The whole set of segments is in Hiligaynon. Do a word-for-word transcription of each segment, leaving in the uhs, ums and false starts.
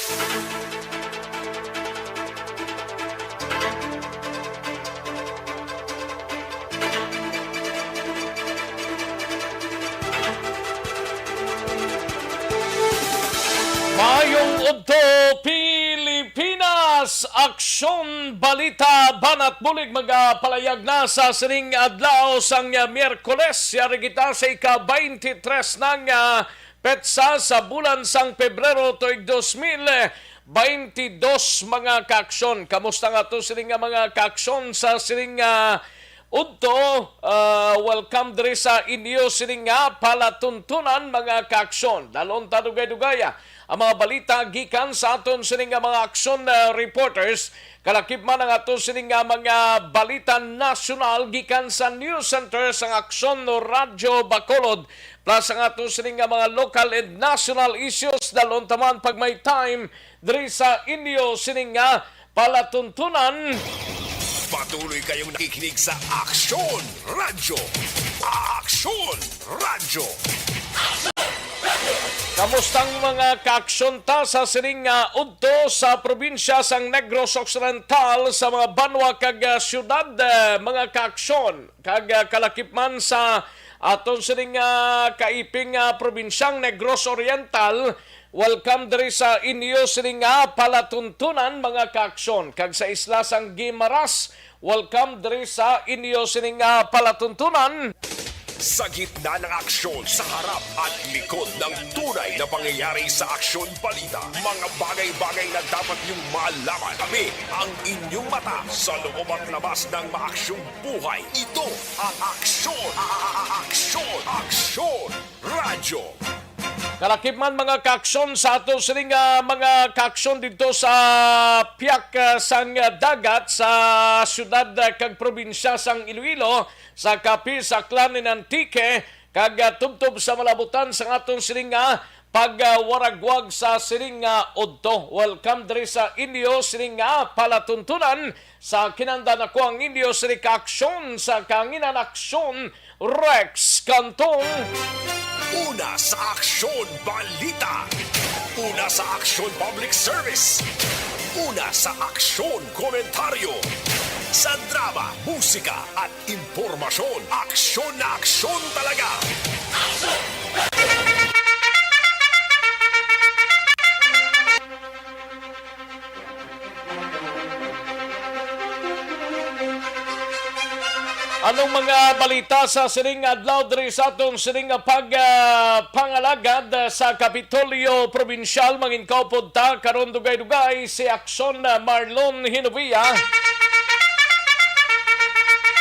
Maayong udto, Pilipinas! Aksyon, balita, banat bulig magapalayag na sa sining adlaw sang Miyerkules. Yari kita sa ika-twenty-three na nga petsa sa bulan sang Pebrero tuig dos mil twenty-dos, mga kaaksyon. Kamusta nga to sining nga mga kaaksyon sa sining nga udto? Ah, welcome diri sa inyo sining nga palatuntunan, mga kaaksyon. Dalon ta dugay-dugaya ang mga balita gikan sa aton sining nga mga aksyon, ah, reporters. Kalakip man ang ato sining nga mga balita nasyonal gikan sa news center sang Aksyon Radyo Bacolod, plus ang ato sining nga mga local and national issues. Dalon ta man pag may time diri sa inyo sining nga palatuntunan. Patuloy kayong nakikinig sa Aksyon Radyo. Aksyon Radyo. Kamustang mga kaaksyon ta sa sining nga udto sa probinsya sang Negros Occidental, sa mga banwa kag, ah, syudad, ah, mga kaaksyon, kag, ah, kalakip man sa aton sining, ah, kaiping, ah, probinsyang Negros Oriental? Welcome diri sa inyo sining nga palatuntunan, mga kaaksyon, kag sa isla sang Guimaras. Welcome diri sa inyo sining nga palatuntunan. Sa gitna ng aksyon, sa harap at likod ng tunay na pangyayari sa Aksyon Balita, mga bagay-bagay na dapat niyong malaman. Kami ang inyong mata sa loob at labas ng maaksyong buhay. Ito ang Aksyon, a-, a-, a-, Aksyon, Aksyon Radyo. Kalakip man, mga kaaksyon, sa ato sining, ah, mga kaaksyon didto sa piyak, ah, sang, ah, dagat sa syudad, ah, kag probinsya sang Iloilo, sa Capiz, Aklan, and Antique, kag, ah, tubtob sa malabutan sang aton sining nga pagwaragwag sa sining nga udto. Welcome diri sa inyo sining nga palatuntunan. Sa kinahanglan, ako ang inyo sining kaaksyon sa kahanginan, Aksyon Rex Cantong. Una sa Aksyon Balita. Una sa Aksyon Public Service. Una sa Aksyon Komentaryo. Sa drama, musika, at impormasyon, aksyon na aksyon talaga. Anong mga balita sa sining adlaw diri sa aton sining pag, ah, pangalagad sa Kapitolyo Probinsyal? Manginkaupod ta karon dugay-dugay si Aksyon, ah, Marlon Hinovia.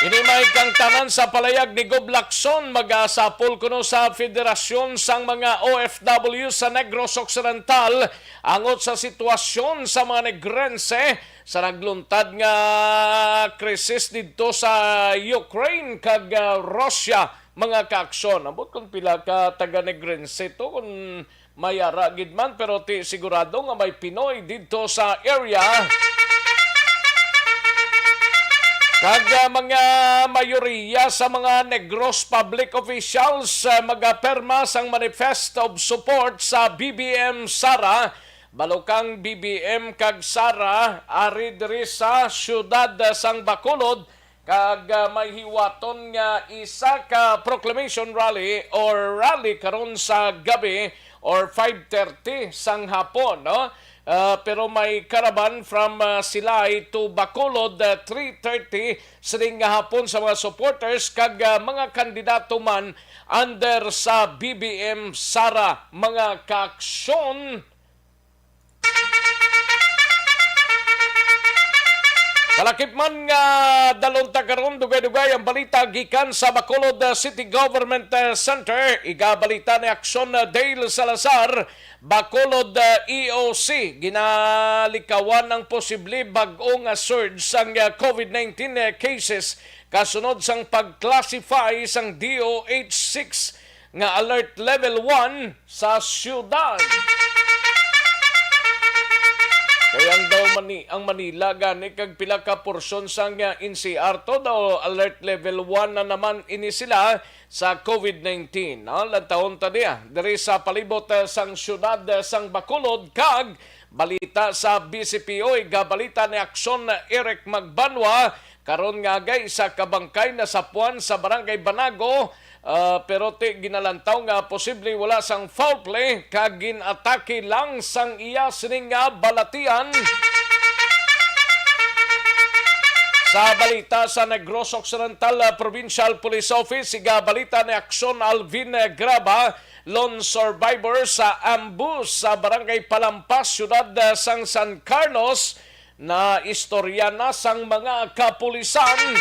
Ini may kangtanan sa palayag ni Gob Lacson, magasapol kuno sa Federasyon sang mga O F W sa Negros Occidental angot sa sitwasyon sa mga Negrense sa nagluntad nga krisis didto sa Ukraine kag, ah, Russia, mga kaaksyon. Ambot kung pila ka taga Negrense to, kung may ara gid man, pero ti sigurado nga may Pinoy didto sa area. Kag, ah, mga mayoriya sa mga Negros public officials, ah, magapirma sang manifest of support sa B B M Sara, balukang B B M kag Sara, ari diri sa siyudad, ah, sang Bacolod, kag, ah, may hiwaton nga isa ka proclamation rally or rally karon sa gabi or five thirty sang hapon, no? Ah, pero may caravan from, ah, Silay to Bacolod, ah, three thirty sining nga hapon sa mga supporters kag, ah, mga kandidato man under sa B B M Sara, mga kaaksyon. Kalakip man nga dalon ta karon, dugay-dugay ang balita gikan sa Bacolod, uh, City Government, uh, Center. Igabalita ni Aksyon, uh, Dale Salazar, Bacolod, uh, E O C. Ginalikawan ang posible bag-o nga surge sang, uh, COVID nineteen, uh, cases kasunod sang pag-classify sang D O H six nga alert level one sa siyudad. Kay ang daw Mani-, ang Manila gani kag pila ka porsyon sang, ah, N C R to daw alert level one na naman ini sila sa COVID nineteen. Ah, lantawon ta niya diri sa palibot, ah, sang siyudad, ah, sang Bacolod kag balita sa B C P O, igabalita ni Aksyon Eric Magbanwa, karon nga agay isa ka bangkay nasapuan sa Barangay Banago, ah, pero ti ginalantaw nga posible wala sang foul play kag gin-atake lang sang iya sining nga balatian. Sa balita sa Negros Occidental, ah, Provincial Police Office, igabalita ni Aksyon Alvin, eh, Graba, lone survivor sa ambush sa Barangay Palampas, siyudad, ah, sang San Carlos, na istorya na sang mga kapulisan.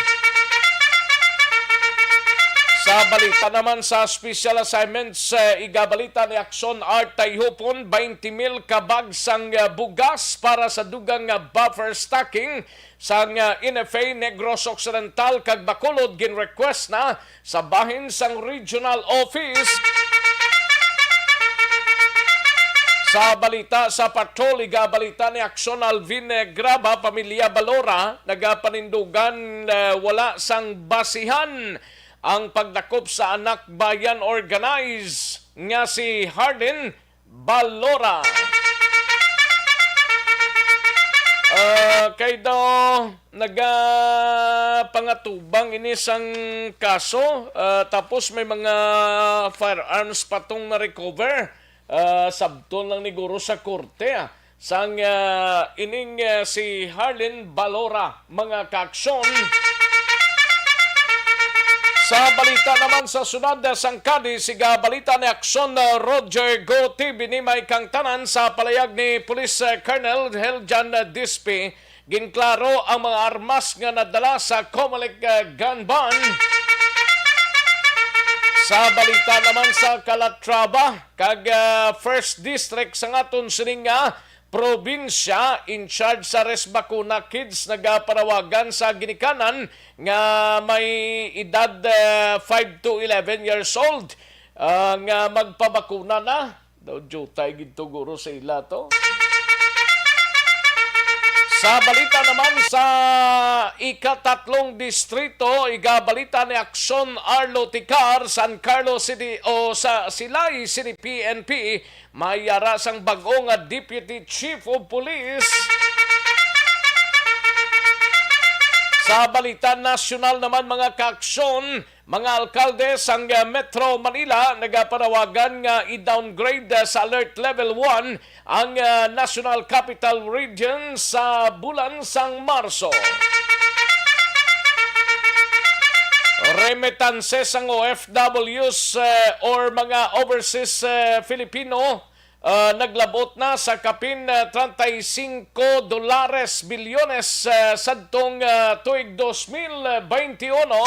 Sa balita naman sa special assignments, eh, igabalita ni Aksyon Art Tayhupon, twenty mil ka bag sang, eh, bugas para sa dugang nga buffer stocking sang, eh, N F A Negros Occidental kag Bacolod gin-request na sa bahin sang regional office. Sa balita sa patrol, igabalita ni Aksyon Alvin, eh, Graba, pamilya Balora, nagapanindugan, eh, wala sang basihan ang pagdakop sa anak bayan organize nga si Hardin Balora. Ah, kay daw nagapangatubang ini sang kaso, ah, tapos may mga firearms pa tong na-recover. Ah, sabton lang ni guro sa korte, ah, sang, ah, ining, ah, si Harlin Balora, mga kaaksyon. Sa balita naman sa sunod, ah, sang Cadiz, siga balita ni Aksyon, ah, Roger Go T V ni may kang tanan sa palayag ni Police, ah, Colonel Heljan, ah, Dispe. Ginklaro ang mga armas nga nadala sa Comelec, ah, gun ban. Sa balita naman sa Calatrava kag, ah, First District sang aton sining nga probinsya, in charge sa Res Bakuna Kids nagapanawagan sa ginikanan nga may edad, ah, five to eleven years old, ah, nga magpabakuna na. Daw jutay gid to, guro, sa ila to. Sa balita naman sa ikatatlong distrito, igabalita ni Aksyon Arlo Ticar, San Carlos City o sa Silay City P N P, may yara sang bag-o nga Deputy Chief of Police. Sa balita nasyonal naman, mga kaaksyon, mga alkalde sang, ah, Metro Manila nagapanawagan nga i-downgrade, ah, sa Alert Level one ang, ah, National Capital Region sa bulan sang Marso. Remittances sang O F Ws, eh, or mga overseas, eh, Filipino, ah, naglabot na sa kapin, ah, treinta y cinco dolares bilyones, ah, sadtong, ah, tuig dos mil beinti uno.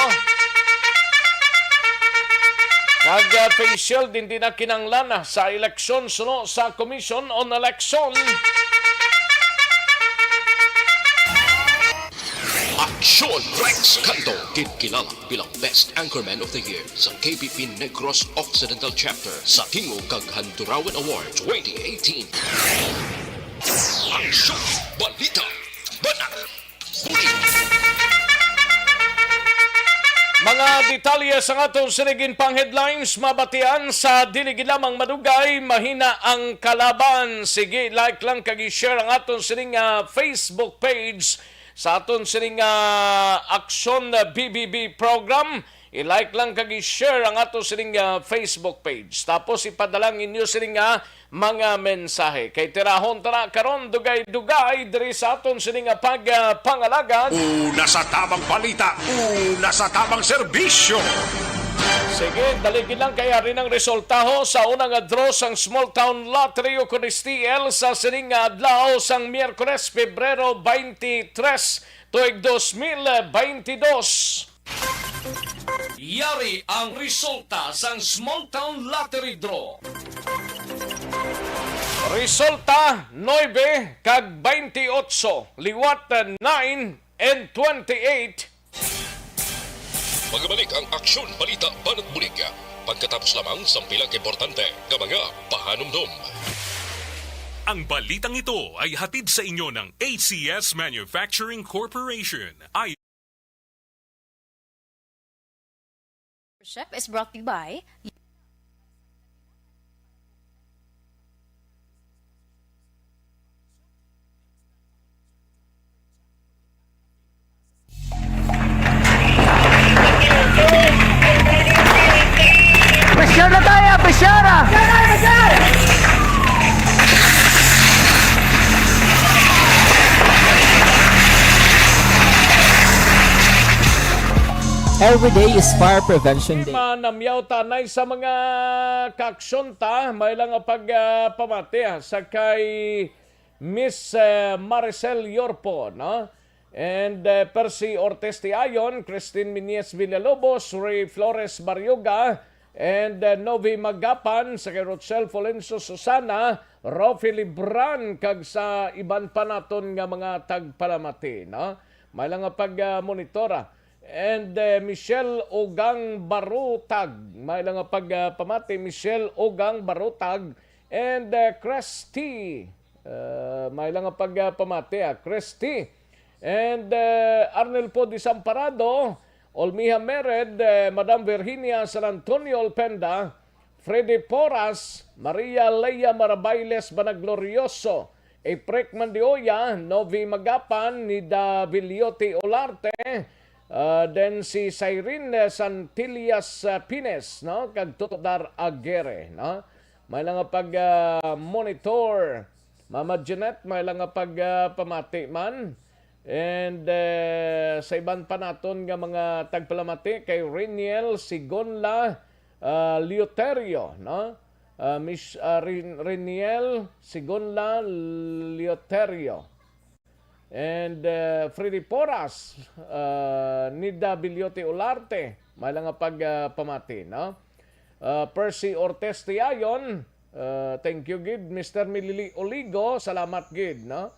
Nag, ah, facial din din na kinanglan, ah, sa eleksyon suno sa Commission on Election. Aksyon Rex Canto, ginkilala bilang Best Anchorman of the Year sa K P P Negros Occidental Chapter sa Tingog kag Handurawan Award twenty eighteen. Aksyon, balita, banat, bulig. Mga detalye sa aton sining ginpang headlines, mabatian sa dili gid lamang madugay, mahina ang kalaban. Sige, like lang kag i-share ang aton sining, ah, Facebook page sa aton sining, ah, Aksyon, ah, B B B program. I-like lang kag i-share ang ato sining, ah, Facebook page. Tapos ipadala ang inyo sining, ah, mga mensahe. Kay tirahon ta na karon dugay-dugay diri sa aton sining, ah, pag, ah, pangalagad. Una sa tabang balita, una sa tabang serbisyo. Sige, dali gid lang kay ari nang resultaho sa una nga draw sang Small Town Lottery ukon S T L sa sining nga adlaw sang Miyerkules, Pebrero twenty-three, tuig dos mil beintidos. Yari ang resulta sang Small Town Lottery Draw. Resulta, nuebe kag twenty-eight, liwat, nine and twenty-eight. Magabalik ang Aksyon, Balita, Banat, Bulig pagkatapos lamang sang pila ka importante nga mga pahanumdom. Ang balitang ito ay hatid sa inyo ng A C S Manufacturing Corporation. Ay Chef is brought to you by Pressure na tayo, pressure na! Every day is Fire Prevention Day. Manamyaw tanay sa mga kaaksyon ta, may lang nga pag, ah, pamati, ah, sa kay Miss, eh, Maricel Yorpo, no? And, eh, Percy Ortiz Tiayon, Christine Miñez Villalobos, Ray Flores Barioga, and, eh, Novi Magapan, sa kay Rochelle Folenso Susana, Rofi Libran, kag sa iban pa naton nga mga tagpalamati, no? May lang nga pag, ah, monitora. And, eh, Michelle Ogang Barutag, may lang nga pag, ah, pamati, Michelle Ogang Barutag, and, eh, Christy, Uh, may lang nga pag, uh, pamati, ah, Christy. And, uh, Arnel po Desamparado, Olmiha Mered, uh, Madam Virginia San Antonio Olpenda, Freddy Poras, Maria Leia Marabailes Banaglorioso, Aprek Mandioya, Novi Magapan, Nida Viliote Olarte, uh, then si Cyrene Santillas, uh, Pines, no? Kag Totodar Aguirre, no? May lang nga pag, ah, monitor. Mama Jeanette, may lang nga pag, ah, pamati man. And, eh, sa iban pa naton nga mga tagpalamati kay Reniel Sigonla, ah, Leoterio, no? Ah, Miss, ah, Ren-, Reniel Sigonla Leoterio. And, uh, Freddy Poras, uh, Nida Bilyote Olarte, may lang nga pag, uh, pamati, no? Uh, Percy Ortiz Tiayon, uh, thank you gid. Mister Milili Oligo, salamat gid, no?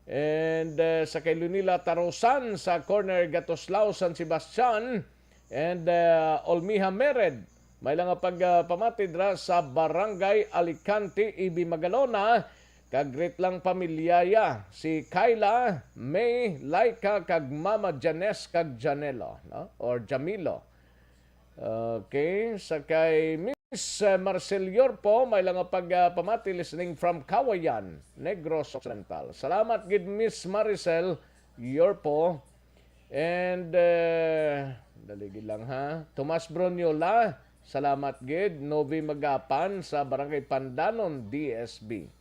And, uh, sa kay Lunila Tarosan sa corner Gatoslao, San Sebastian, and, uh, Olmiha Mered, may lang nga pag, uh, pamati dira sa Barangay Alicante, Ibi Magalona, kag greet lang pamilya ya, si Kyla, May, Laika, kag Mama Janes, kag Janelo, no? Or Jamilo. Okay, sa kay Miss, uh, Marcel Yorpo, may lang nga pag, uh, pamati, listening from Kawayan, Negros Occidental. Salamat gid, Miss Maricel Yorpo. And, uh, dali gid lang, ha. Tomas Broniola, salamat gid. Novi Magapan sa Barangay Pandanon, D S B.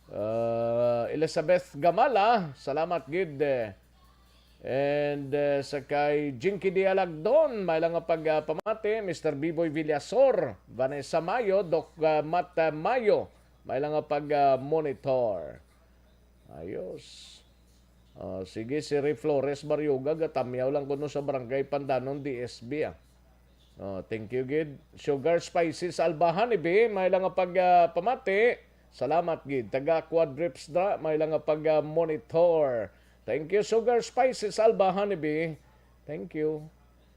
Uh, Elizabeth Gamala, salamat gid, eh. And, uh, sa kay Jinky Dialagdon, may lang nga pag, uh, pamati, Mister Biboy Villasor, Vanessa Mayo, Doc, uh, Matt, uh, Mayo, may lang nga pag, uh, monitor. Ayos. Oh, sige, si Ray Flores Barioga, gatamyaw lang kuno sa Barangay Pandanon, D S B, ah. Oh, thank you gid. Sugar Spices Alba Honeybee, may lang nga pag, ah, pamati. Salamat gid. Taga Quadrips dra, may lang nga pag, ah, monitor. Thank you, Sugar Spices Alba Honeybee. Thank you.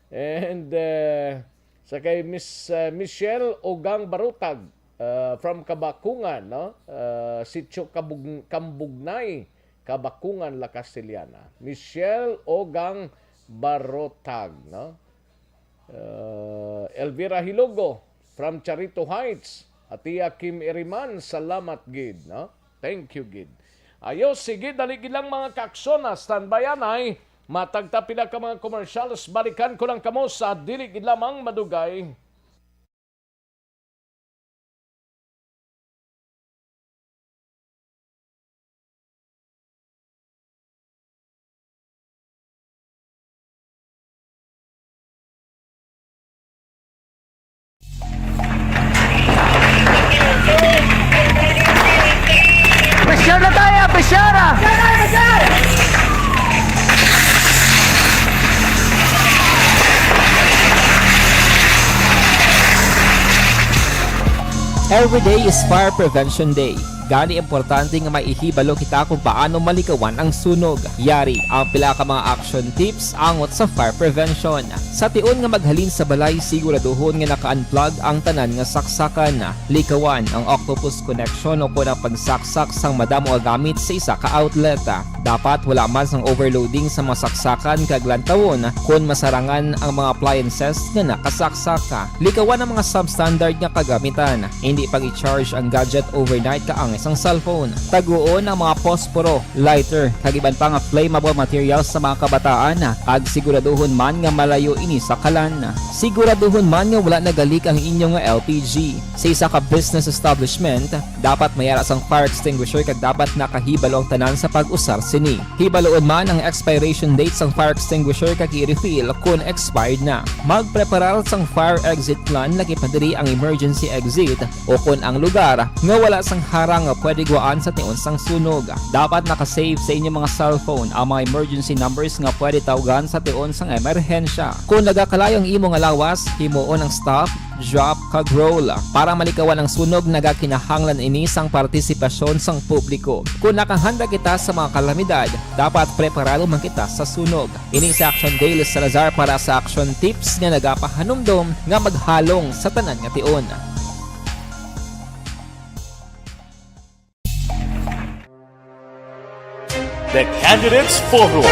And, uh, sa kay Miss, uh, Michelle Ogang Barutag, uh, from Kabakungan, no? Uh, Sitio Kabug-, Kambugnay, Kabakungan, La Castellana. Michelle Ogang Barutag, no? Uh, Elvira Hilogo, from Charito Heights, Atia Kim Iriman, salamat gid, no? Thank you gid. Ayo, sige, dali gid lang, mga kaaksyon, ha. Standby anay. Matag ta pila ka mga commercials, balikan ko lang kamo sa dili gid lamang madugay. Pressure na tayo, pressure na! Every day is Fire Prevention Day. Gani, importante nga maihibalo kita kung paano malikawan ang sunog. Yari ang pila ka mga action tips angot sa fire prevention. Sa tion nga maghalin sa balay, siguraduhon nga naka-unplug ang tanan nga saksakan. Likawan ang octopus connection o kon ang pagsaksak sang madamo nga gamit sa isa ka outlet. Dapat wala man sang overloading sa mga saksakan kag lantawon kon masarangan ang mga appliances nga nakasaksak. Likawan ang mga substandard nga kagamitan. Hindi pag-i-charge ang gadget overnight kaangay sang cellphone. Taguon ang mga posporo, lighter, kag iban pa nga flammable materials sa mga kabataan, kag siguraduhon man nga malayo ini sa kalan. Siguraduhon man nga wala nagalik ang inyo nga L P G. Sa isa ka business establishment, dapat may ara sang fire extinguisher kag dapat nakahibalo ang tanan sa pag-usar sini. Hibaluon man ang expiration date sang fire extinguisher kag i-refill kon expired na. Magpreparar sang fire exit plan, lakip na diri ang emergency exit o kon ang lugar nga wala sang harang nga pwede gwaan sa tion sang sunog. Dapat naka-save sa inyo mga cellphone ang mga emergency numbers nga pwede tawgan sa tion sang emerhensya. Kon nagakalayo ang imo nga lawas, himuon ang stop, drop, kag roll. Para malikawan ang sunog, nagakinahanglan ini sang partisipasyon sang publiko. Kon nakahanda kita sa mga kalamidad, dapat preparado man kita sa sunog. Ini si Action Dale Salazar para sa Action Tips nga nagapahanumdom nga maghalong sa tanan nga tion. The Candidates Forum.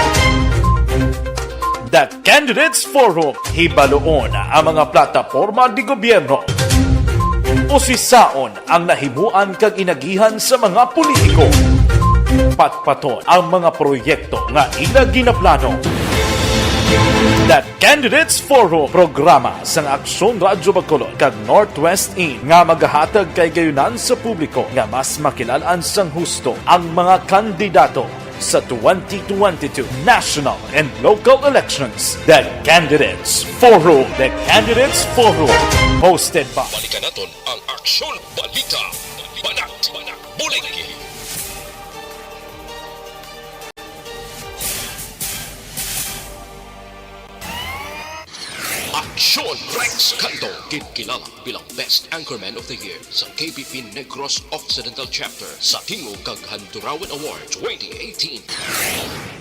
The Candidates Forum, hibaluon ang mga plataporma de gobyerno. Usisaon ang nahimuan kag inagihan sa mga politiko. Patpaton ang mga proyekto nga ila ginaplano. The Candidates Forum, programa sang Aksyon Radyo Bacolod kag Northwest In nga magahatag kay gayunan sa publiko nga mas makilal-an sang husto ang mga kandidato sa twenty twenty-two national and local elections. The Candidates Forum. The Candidates Forum. Hosted by Balikan naton ang Aksyon Balita. Banat, Banat, Bulig. Aksyon Rex Canto, ginkilala bilang Best Anchorman of the Year sa K B P Negros Occidental Chapter sa Tingog kag Handurawan Award twenty eighteen.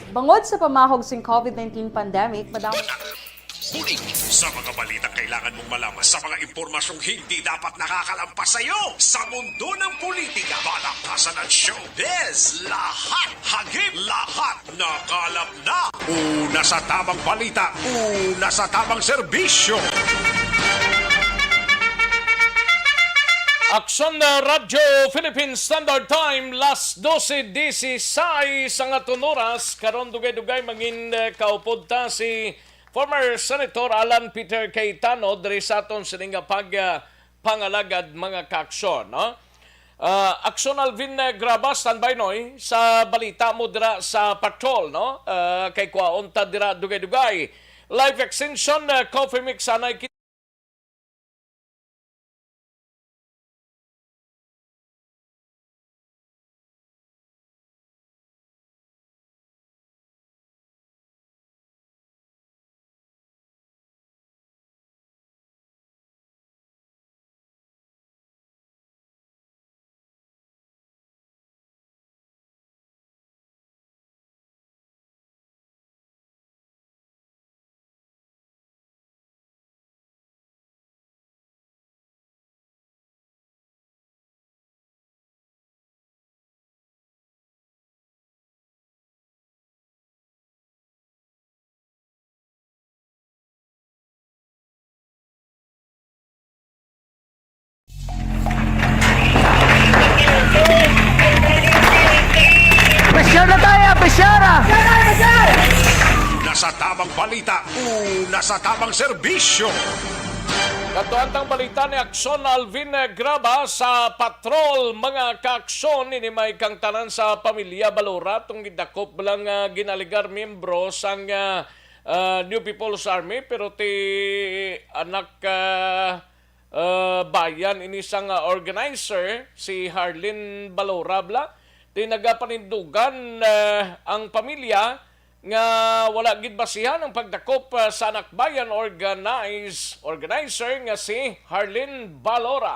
Bangod sa pamahog sing covid nineteen pandemic, madamo Bulig. Sa mga balitang kailangan mong malaman, sa mga impormasyong hindi dapat nakakalampas sa iyo, sa mundo ng politika, balakasan at showbiz, lahat, hagip lahat, nakalap na. Una sa tamang balita, una sa tamang serbisyo. Aksyon na Radyo Philippine Standard Time, las dose dieciséis ang aton oras. Karon, dugay-dugay mangin, eh, kaupod ta si former Senator Alan Peter Cayetano diri sa aton sini nga pag, ah, pangalagad, mga kaaksyon, no? Ah, Aksyon Alvin, eh, Graba, standby, Noy, sa balita mo dira sa patrol, no? Ah, kay kwaon ta dira dugay-dugay. Life Extension, eh, Coffee Mix, anay kit- Pressure na tayo, pressure na! Una sa tamang balita, una sa tamang serbisyo. Kadto ang balita ni Aksyon Alvin Graba sa patrol, mga kaaksyon. Ini may kang tanan sa pamilya Balora, tong gidakop lang, ah, ginaligar miyembro sang, ah, ah, New People's Army, pero ti anak, ah, ah, bayan ini sang, ah, organizer, si Harlin Balora bla. Ti nagapanindugan, ah, ang pamilya nga wala gid basihan ang pagdakop, ah, sa anak bayan organize, organizer nga si Harlin Balora.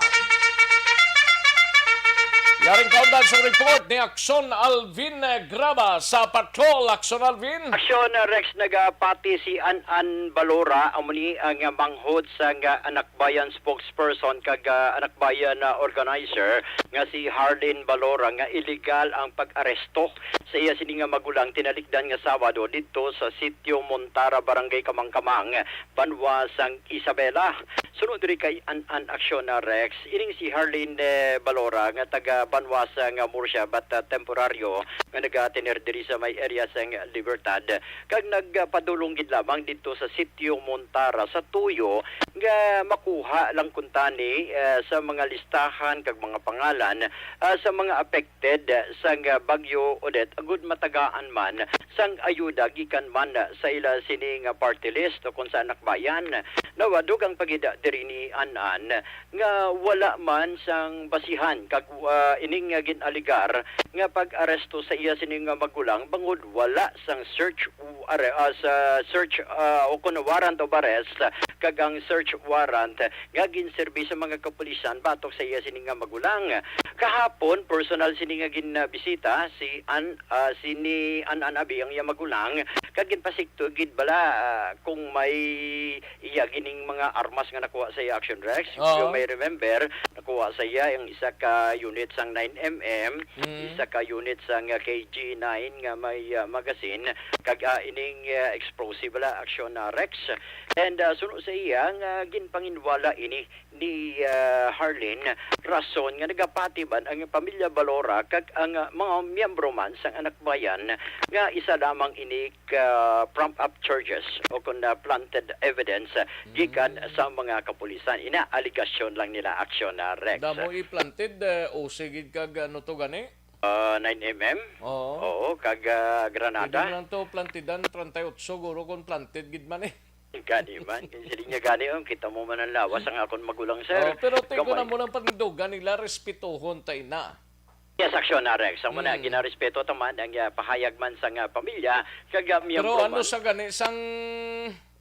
Karing kaundag sa report ni Aksyon Alvin Graba sa Patrol. Aksyon Alvin. Aksyon, uh, Rex, nagapati si An-an Balora, amo ni ang manghod sang, uh, Anak Bayan spokesperson kag, uh, Anak Bayan, uh, organizer nga si Harlin Balora nga illegal ang pag-aresto sa iya sini nga magulang tinalikdan nga Sabado didto sa Sitio Montara, Barangay Kamangkamang, banwa sang Isabela. Sunod diri kay An-an Aksyon na Rex, ining si Harlene, eh, Balora nga taga banwa sang Murcia, but, ah, temporaryo nga nagatener diri sa may area sang Libertad, kag nagpadulong gid lamang didto sa Sitio Montara sa tuyo nga makuha lang kuntani, eh, sa mga listahan kag mga pangalan, ah, sa mga affected affected sang, ah, Bagyo Odette, agud matagaan man sang ayuda gikan man sa ila sini nga party list o kon sa Anak Bayan. Nawa, dugang pa gid diri ni An-an nga wala man sang basihan kag, ah, ining, ah, gin-alegar nga pag-aresto sa iya sini nga magulang bangod wala sang search, ah, sa search, ah, o kon warrant of arrest kag ang search warrant nga ginserbi sa mga kapulisan batok sa iya sini nga magulang. Kahapon, personal sini nga ginbisita si An-, ah, si ni An-an Abi ang iya magulang, kag ginpasikto gid bala, ah, kung may iya gining mga armas nga nakuha sa iya, Action Rex. If you Oo. may remember, nakuha sa iya ang isa ka unit sang nine M M, Mm. isa ka unit sang, ah, K G nine nga may, ah, magazine, kag, ah, ining, ah, explosive bala, Action, ah, Rex. And, ah, suno sa iya nga ginpanginwala ini ni, ah, Harlin, rason nga nagapati man ang pamilya Balora kag ang, ah, mga miyembro man sang Anak Bayan nga isa lamang ini ka prompt up charges o kon, ah, planted evidence, ah, gikan Mm. sa mga kapulisan. Ina, aligasyon lang nila, Aksyon na Rex. Damo i-planted, eh, O C gid kag ano to gani? Ah, nine M M? Oo. Oo, kag, ah, granada. Pwede mo lang to plantidan, treinta y ocho, guro, kung planted gid man eh. Gani man. Kay sila niya gani, oh, kita mo man ang lawas ang akon magulang, sir. Oh, pero tingko Gamay. na mo lang panindugan nila, respetuhon ta ina. Yes, Aksyon na, Rex. Amo na, Mm. ginarespeto ta man ang, ah, pahayag man sa nga pamilya, kag, ah, Pero miyembro ano man. sa gani sang,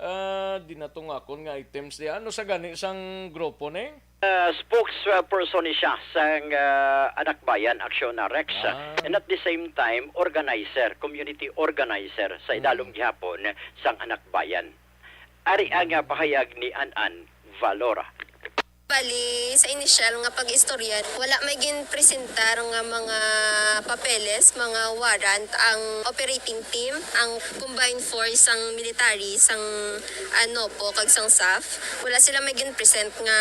ah, di na to nga akon nga items di, ano sa gani sang grupo ni? Ah, spokesperson ni siya sang, ah, Anak Bayan Aksyon na Rex. Ah. And at the same time, organizer, community organizer sa Mm. idalom gihapon sang Anak Bayan. Ari ang, ah, pahayag ni An-an Valora. Bali, sa inisyal nga pag-istorya, wala may ginpresentar nga mga papeles, mga warrant ang operating team, ang combined force sang military, sang, ah, NOPO, kag sang SAF. Wala sila may gin-present nga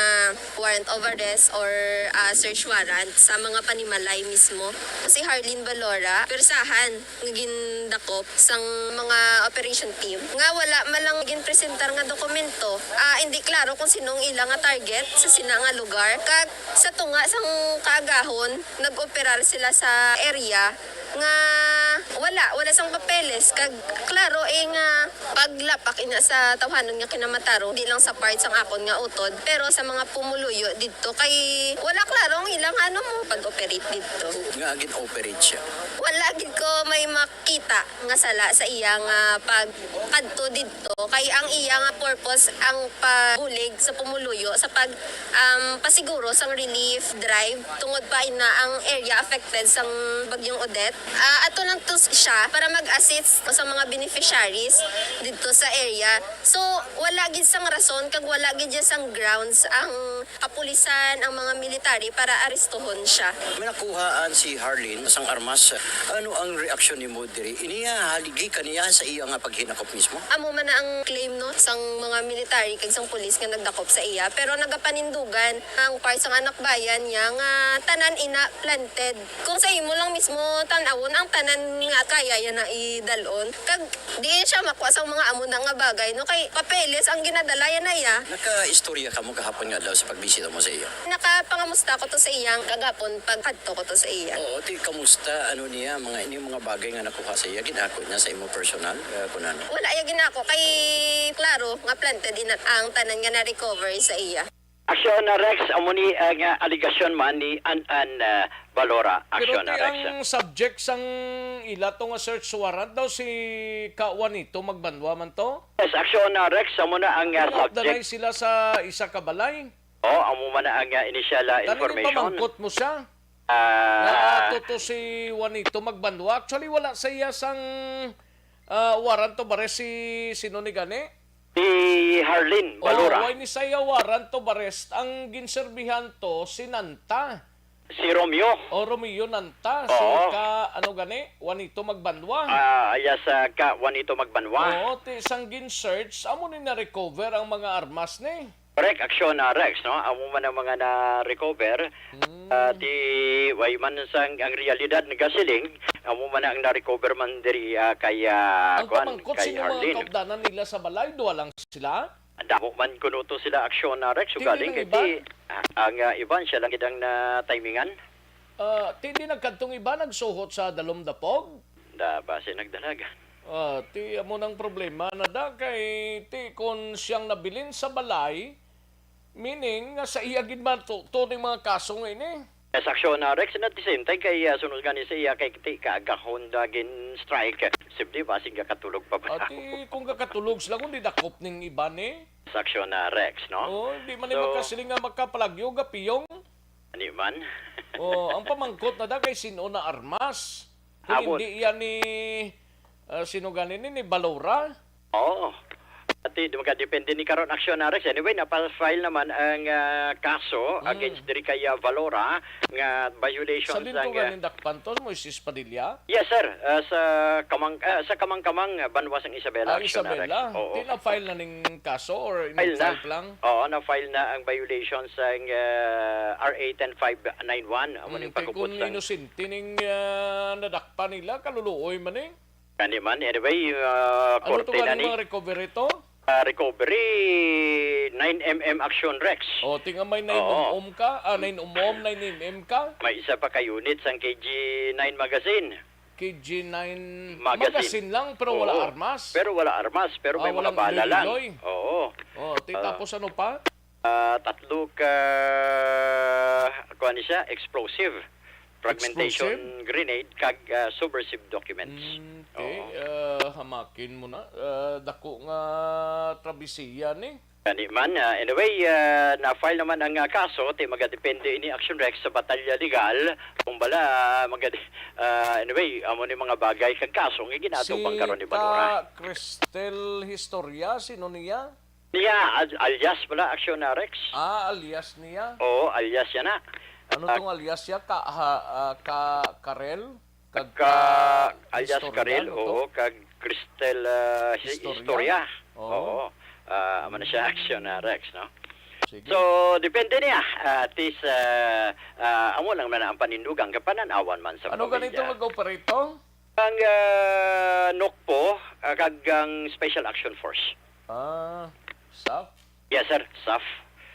warrant of arrest or, ah, search warrant sa mga panimalay mismo. Si Harlene Balora, pwersahan nga gindakop sang mga operation team nga wala man lang ginpresentar nga dokumento. Ah, hindi klaro kung sino ang ila nga target sa sina nga lugar. Kag sa tunga sang kaagahon, nag-operar sila sa area nga wala, wala sang papeles, kag klaro, eh, nga paglapak ina sa tawhanon nga kinamatarong, di lang sa part sang akon nga utod, pero sa mga pumuluyo didto, kay wala klaro ang ilang, ano, mo pag-operate didto. Nga gin-operate siya? Wala gid ko may makita nga sala sa iya nga pagkadto didto, kay ang iya nga purpose ang pabulig sa pumuluyo sa pag um, pasiguro sang relief drive tungod pa ina ang area affected sang Bagyong Odette. Ah, ato lang to siya para mag-assist sa mga beneficiaries didto sa area. So, wala gid sang rason kag wala gid sang grounds ang kapulisan, ang mga military para arestuhon siya. May nakuhaan si Harlene sang armas. Ano ang reaksyon nimo diri? Iniya haligi kaniya sa iya nga paghinakop mismo? Amo man na ang claim, no, sang mga military kag sang pulis nga nagdakop sa iya. Pero nagapanindugan ang part sang Anak Bayan niya nga tanan ina planted. Kung sa imo lang mismo tan-awon, ang tanan nga kaya ya na idalon. Kag di siya makuha sang mga amo na nga bagay, no? Kay papeles ang ginadala ya na iya. Nakaistorya ka mo kahapon nga adlaw sa pagbisita mo sa iya? Nakapangamusta ko to sa iya kagapon pagkadto ko to sa iya. Oo, ti kamusta, ano niya, mga, ining mga bagay nga nakuha sa iya, ginako niya sa imo personal, eh, kun ano? Wala ya ginako kay klaro nga planted ina ang tanan nga na-recover sa iya. Aksyon na Rex, amo ni ang, ah, aligasyon man ni An-an, ah, Balora. Pero Aksyon na ti Rex. ang subject sang ila to nga search warrant daw si Ka Juanito Magbanwa man to? Yes, Aksyon na Rex, amo na ang, ah, Pero subject. danay sila sa isa ka balay. Oh, amo man na ang, ah, initial, ah, Kaning information. Pamangkot mo siya? Ah, Nga ato to si Juanito Magbanwa. Actually, wala sa iya sang, ah, warrant of arrest si, sino ni gani? Si Harlene Oh, Balura. Why ni sa iya warrant of arrest? Ang ginserbihan to si Nanta. Si Romeo. O Romeo Nanta, si Oo. ka, ano gani? Juanito Magbanwa. Ah, alias, ah, ka Juanito Magbanwa. Oo, ti sang gin-search, amo ni na-recover ang mga armas ni. Correct, aksyon, ah, Rex, no? Amo man ang mga na-recover. Hmm. Ah, ti, way man sang, ang realidad nagasiling, amo man ang na-recover man diri, ah, kay, ah, Ang kuwan, pamangkot, kay sino mga Harlene. Kaupdanan nila sa balay? Duha lang sila? Damo man kuno to sila aksyon na Rex, Ti ugaling kay iban? ti, ah, ang, ah, iban siya lang gid ang natimingan. Ah, ti di nagkadtong iba nagsuhot sa Dalom Dapog? Da, basi nagdalagan. Ah, ti amo nang problema na da kay ti kon siyang nabilin sa balay, meaning nga sa iya gid man to, to ning mga kaso nga ini. Sa aksyon na Rex, and at the same time, kay, ah, sunod gani sa iya, kay ti kaagahon da gin-strike. Sibdi, basig gakatulog pa ba? Ati, kung gakatulog sila, kung di dakop ning iba ni? Sa aksyon na Rex, no? Oh, di man ni So, makasiling nga makapalagyo, gapiyong. Ani man? Oh, ang pamangkot na da kay sino na armas. Kung Abot. hindi yan ni, ah, sino gani ni, ni Balora? Oo. Ati, di makadepende ni karon aksyon na Rex. Anyway, napa-file naman ang, ah, kaso Mm. against diri kay, ah, Valora nga violation Sa sa, lintungan ah, ni Dakpanton, Moises Padilla? Yes, sir. Ah, sa kamang, ah, sa kamang-kamang, ah, banwa sang Isabela, Ah, aksyon na Rex. Isabela? Oo. Ti na-file na ning kaso or File na. in-file pa lang? Oo, na-file na ang violation sang, ah, R A ten five nine one. Amo Mm, ning kay pagkupot kung sang inosente ning, ah, nadakpan nila, kaluluoy man eh. Kani man, anyway, ah, Ano to korte na gani ni. mga recovery to? Ah, recovery, nine M M action, Rex. O, tinga may Oo. nine-um-um ka, ah, nine-um-um, nine-M-M ka. May isa pa ka unit sang K G nine magazine. K G nine Magazine. magazine lang, pero wala Oo. armas. Pero wala armas, pero Ah, may mga walang bala lang. iloy-iloy. Oo. O, ti-, Ah. tapos ano pa? Ah, tatlo ka, kuwan ni siya, explosive, fragmentation Explosive? grenade, kag, ah, subversive documents. Mm, okay. Oo. Ah, hamakin mo na. Ah, dako nga trabisiya ni. Gani man, ah, anyway, ah, na-file naman ang, ah, kaso, ti magadepende ini, Action Rex, sa batalya legal, kung bala, ah, magad-, ah, anyway, amo ni mga bagay kag kaso nga ginaatubang Si karon ni Banura. Ka Cristel Historia, sino niya? Niya, al-, alias pala, Aksyon na Rex. Ah, alias niya? Oo, alias yan na. Ano Ah, tong alias niya? Ka, ha, ah, ka, Karel? Kag ka, ka alias Historia, Karel, no, to? Oo, kag Cristel, ah, hi-, Historia? Historia. Oo. Oo. Ah, amo na siya, Aksyon na Rex, no? Sige. So, depende niya. Ah, at least, ah, ah, amo lang man ang panindugang kapanan-awan man sa Ano pamilya. ganito mag-operate to? Ang, ah, NOCPO, ah, kag ang Special Action Force. Ah, SAF? Yes, sir. SAF.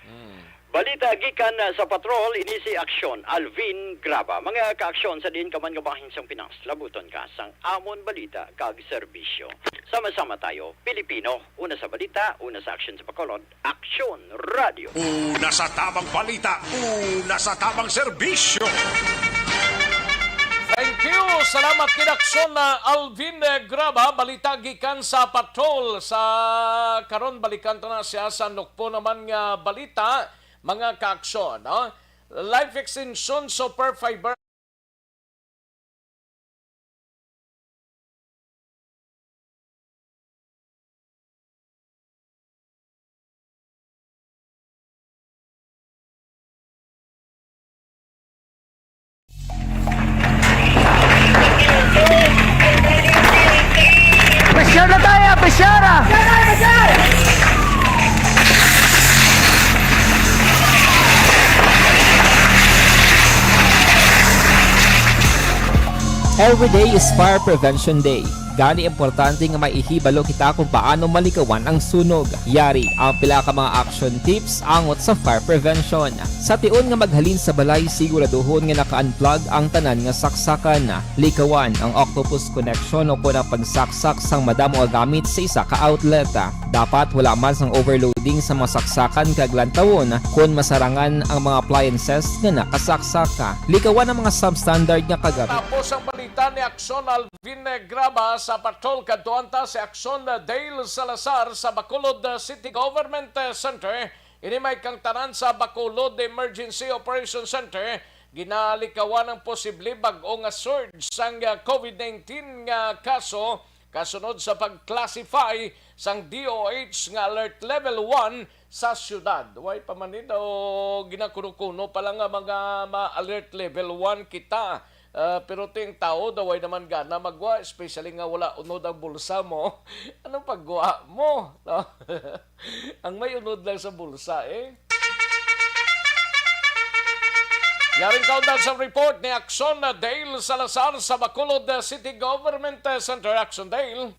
Hmm. Balita gikan, ah, sa patrol, ini si Aksyon Alvin Graba. Mga kaaksyon, sa diin ka man nga bahin sang Pinas, labuton ka sang amon balita kag serbisyo. Sama-sama tayo, Pilipino. Una sa balita, una sa aksyon sa Bacolod, Aksyon Radio. Una sa tamang balita, una sa tamang serbisyo. Thank you. Salamat kay Aksyon na Alvin, eh, Graba. Balita gikan sa patrol. Sa karon, balikan ta na siya sa NOCPO naman nga balita, mga kaaksyon, no? Life Extension Super Fiber. Pressure na tayo, pressure ah! Every day is Fire Prevention Day. Gani, importante nga maihibalo kita kung paano malikawan ang sunog. Yari ang pila ka mga action tips angot sa fire prevention. Sa tion nga maghalin sa balay, siguraduhon nga naka-unplug ang tanan nga saksakan. Likawan ang octopus connection o kon ang pagsaksak sang madamo nga gamit sa isa ka outlet. Dapat wala man sang overloading sa mga saksakan kag lantawon kon masarangan ang mga appliances nga nakasaksak. Likawan ang mga substandard nga kagami. Tapos ang balita ni Aksyon Alvin Graba sa patrol. Kadtuan ta si Aksyon Dale Salazar sa Bacolod City Government Center. Ini may kangtanan sa Bacolod Emergency Operation Center Ginalikawan ang posible bag-o nga surge sang, ah, COVID nineteen nga kaso kasunod sa pag-classify sang D O H nga alert level one sa syudad. Way pa man ni daw ginakuno-kuno pa lang nga mga ma-alert level one kita. Ah, pero ting tao daw way naman gana magwa, especially nga wala unod ang bulsa mo. Anong pagwa mo? No? Ang may unod lang sa bulsa, eh. Yaring kaundan sa report ni Action Dale Salazar sa Bacolod City Government Center. Action Dale.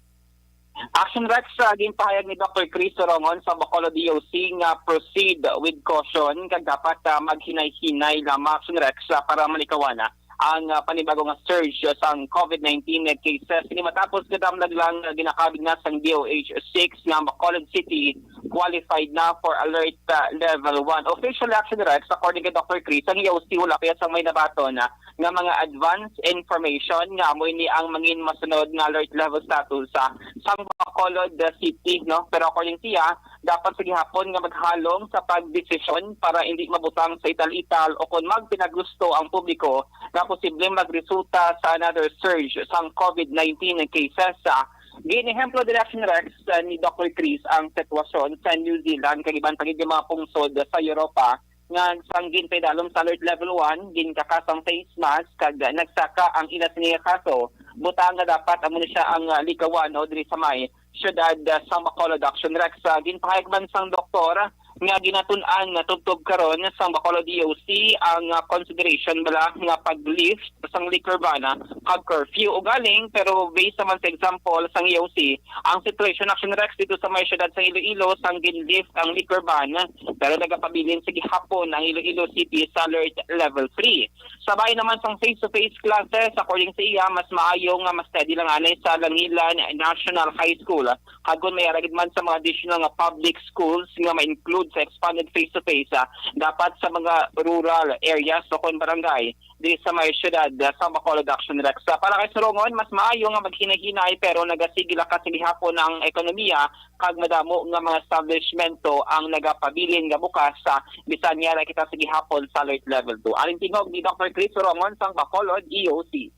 Action Rex, uh, ginpahayag ni Doctor Chris Sorongon sa Bacolod D O C nga proceed with caution kag dapat, uh, maghinay-hinay lamang, Action Rex, uh, para malikawan, uh, ang, uh, panibago nga surge sang COVID nineteen cases. Ini matapos kadamlag lang, uh, ginakabig na sang D O H six nga Bacolod City qualified na for alert, uh, level one. Official, Action Rex, according kay Doctor Chris, ang E O C wala pa sa may nabaton, uh, nga mga advance information nga amo ini ang mangin masunod nga alert level status sa sang Bacolod, uh, City, no? Pero according siya, dapat sa gihapon nga maghalong sa pagdesisyon para hindi mabutang sa ital-ital o kon magpinagusto ang publiko nga posibleng magresulta sa another surge sang COVID nineteen cases. Sa ginehemplo, Direction Rex, uh, ni Doctor Chris ang sitwasyon sa New Zealand kag iban pa gid nga mga pungsod sa Europa nga sang ginpaidalom sa alert level one, ginkakasang face mask kag nagsaka ang ila sini nga kaso. Butang nga dapat amo ni siya ang, ah, likawan, no, diri sa may siyudad, ah, sa Bacolod, Action Rex. Ah, ginpahayag man sang doktor nga ginatun-an nga tubtob karon sang Bacolod D O C ang, ah, consideration bala nga pag-lift sang liquor ban, ah, kag curfew. Ugaling, pero based naman sa example sang E O C, ang situation, Action Rex, dito sa may siyudad sa Iloilo, sang gin-lift ang liquor ban, pero nagapabilin sa gihapon ang Iloilo City sa alert level three. Sa bahin naman sang face-to-face classes, according sa iya, mas maayo nga ma-steady lang anay sa Langilan National High School. Kag kon may ara gid man sa mga additional nga public schools nga ma-include sa expanded face-to-face, ah, dapat sa mga rural areas o kon barangay diri sa may siyudad, ah, sa Bacolod, Action Rex. Ah, para kay Sorongon, mas maayo nga maghinay-hinay pero nagasige lakat sa gihapon ang ekonomiya kag madamo nga mga establishmento ang nagapabilin nga bukas, ah, bisan niya na kita sa gihapon sa alert level two. Aling tingog ni Doctor Chris Sorongon sang Bacolod E O C.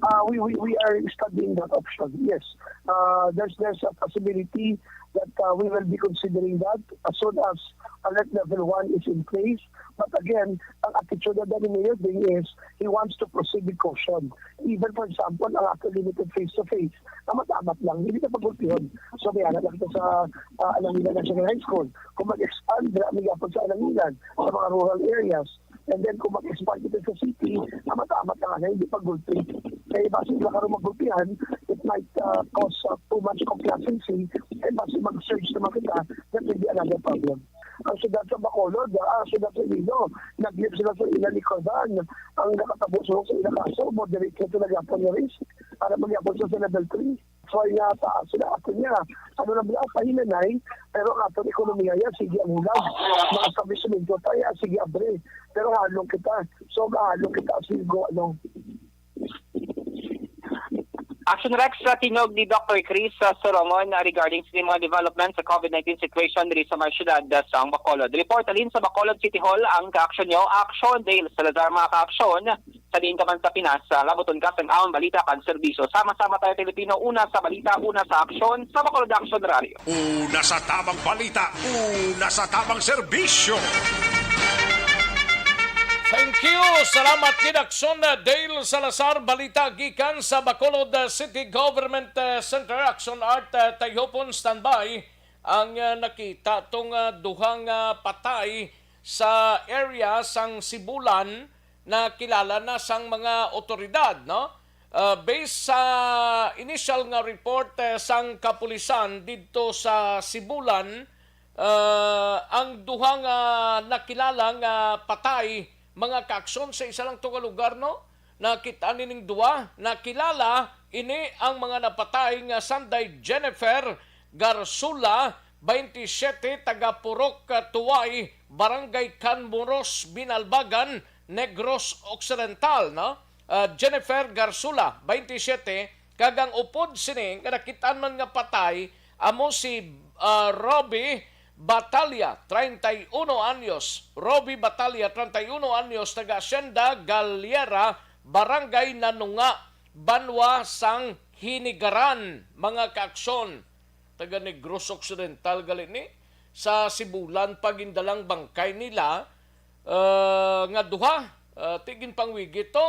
Uh, we, we, we are studying that option, yes. Uh, there's, there's a possibility that, uh, we will be considering that as soon as alert level one is in place. But again, ang attitude of the Mayor Ding is he wants to proceed with caution. Even, for example, ang ato limited face-to-face, amat-amat lang, hindi na pagulpihon. So, may anak lang ito sa, uh, Alangilan National High School. Kung mag-expand, dira, may gapon sa Alangilan, sa mga rural areas, and then kung mag-expand kita sa city, amat-amat na nga, hindi pagulpi. Kaya basi sila karon magulpihan, it might, uh, cause, uh, too much complacency, and basi mag-surge naman kita, that will be another problem. Ang siyudad sa Bacolod, ah, ang siyudad sa Iloilo, nag-lift sila sa ila liquor ban. Ang nakatabo sa, sa ila kaso, moderate na talaga po yung risk para magyapon sa, sa level three. So, ay nga, taas sila ato niya. Ano na ba, pahinanay, pero ang atong ekonomiya yan, sige ang hulag. Mga establishmento tayo, sige abre. Pero halong kita. So, halong kita, sige, ano. Action Rex, sa tingog ni Doctor Chris, uh, Solomon, uh, regarding sa mga development sa COVID nineteen situation diri sa mga syudad, uh, sa Bacolod. Report alin sa Bacolod City Hall ang ka-action nyo. Action, Dale Salazar, mga ka-action. Sa diin ka man sa Pinas, uh, labuton ka sang amon balita kag serbisyo. Sama-sama tayo, Pilipino, una sa balita, una sa aksyon, sa Bacolod Action Radio. Una sa tamang balita, una sa tamang serbisyo. Thank you. Salamat gid, Action, uh, Dale Salazar. Balita gikan sa Bacolod, uh, City Government, uh, Center. Action Art, uh, Tayhopon, standby. Ang, uh, nakita tong, uh, duha nga patay sa area sang Sibulan, nakilala na sang mga otoridad, no? Uh, based sa initial nga report, uh, sang kapulisan didto sa Sibulan, uh, ang duha nga nakilala nga patay, mga kaaksyon, sa isa lang to nga lugar, no? Nakita nining duha, nakilala ini ang mga napatay nga sanday Jennifer Garsula, twenty-seven, taga Purok, uh, Tuway, Barangay Canmuros, Binalbagan, Negros Occidental, no? Uh, Jennifer Garsula, twenty-seven, kag ang upod sini nga nakitaan man nga patay amo si, uh, Robbie Batalla, treinta y uno anyos. Robbie Batalla, treinta y uno anyos, taga Hacienda Galera, Barangay Nanunga, banwa sang Hinigaran, mga kaaksyon. Taga Negros Occidental gali ni. Sa Sibulan pa gindalang bangkay nila, ah, nga duha. Ah, ti ginpangwigit to.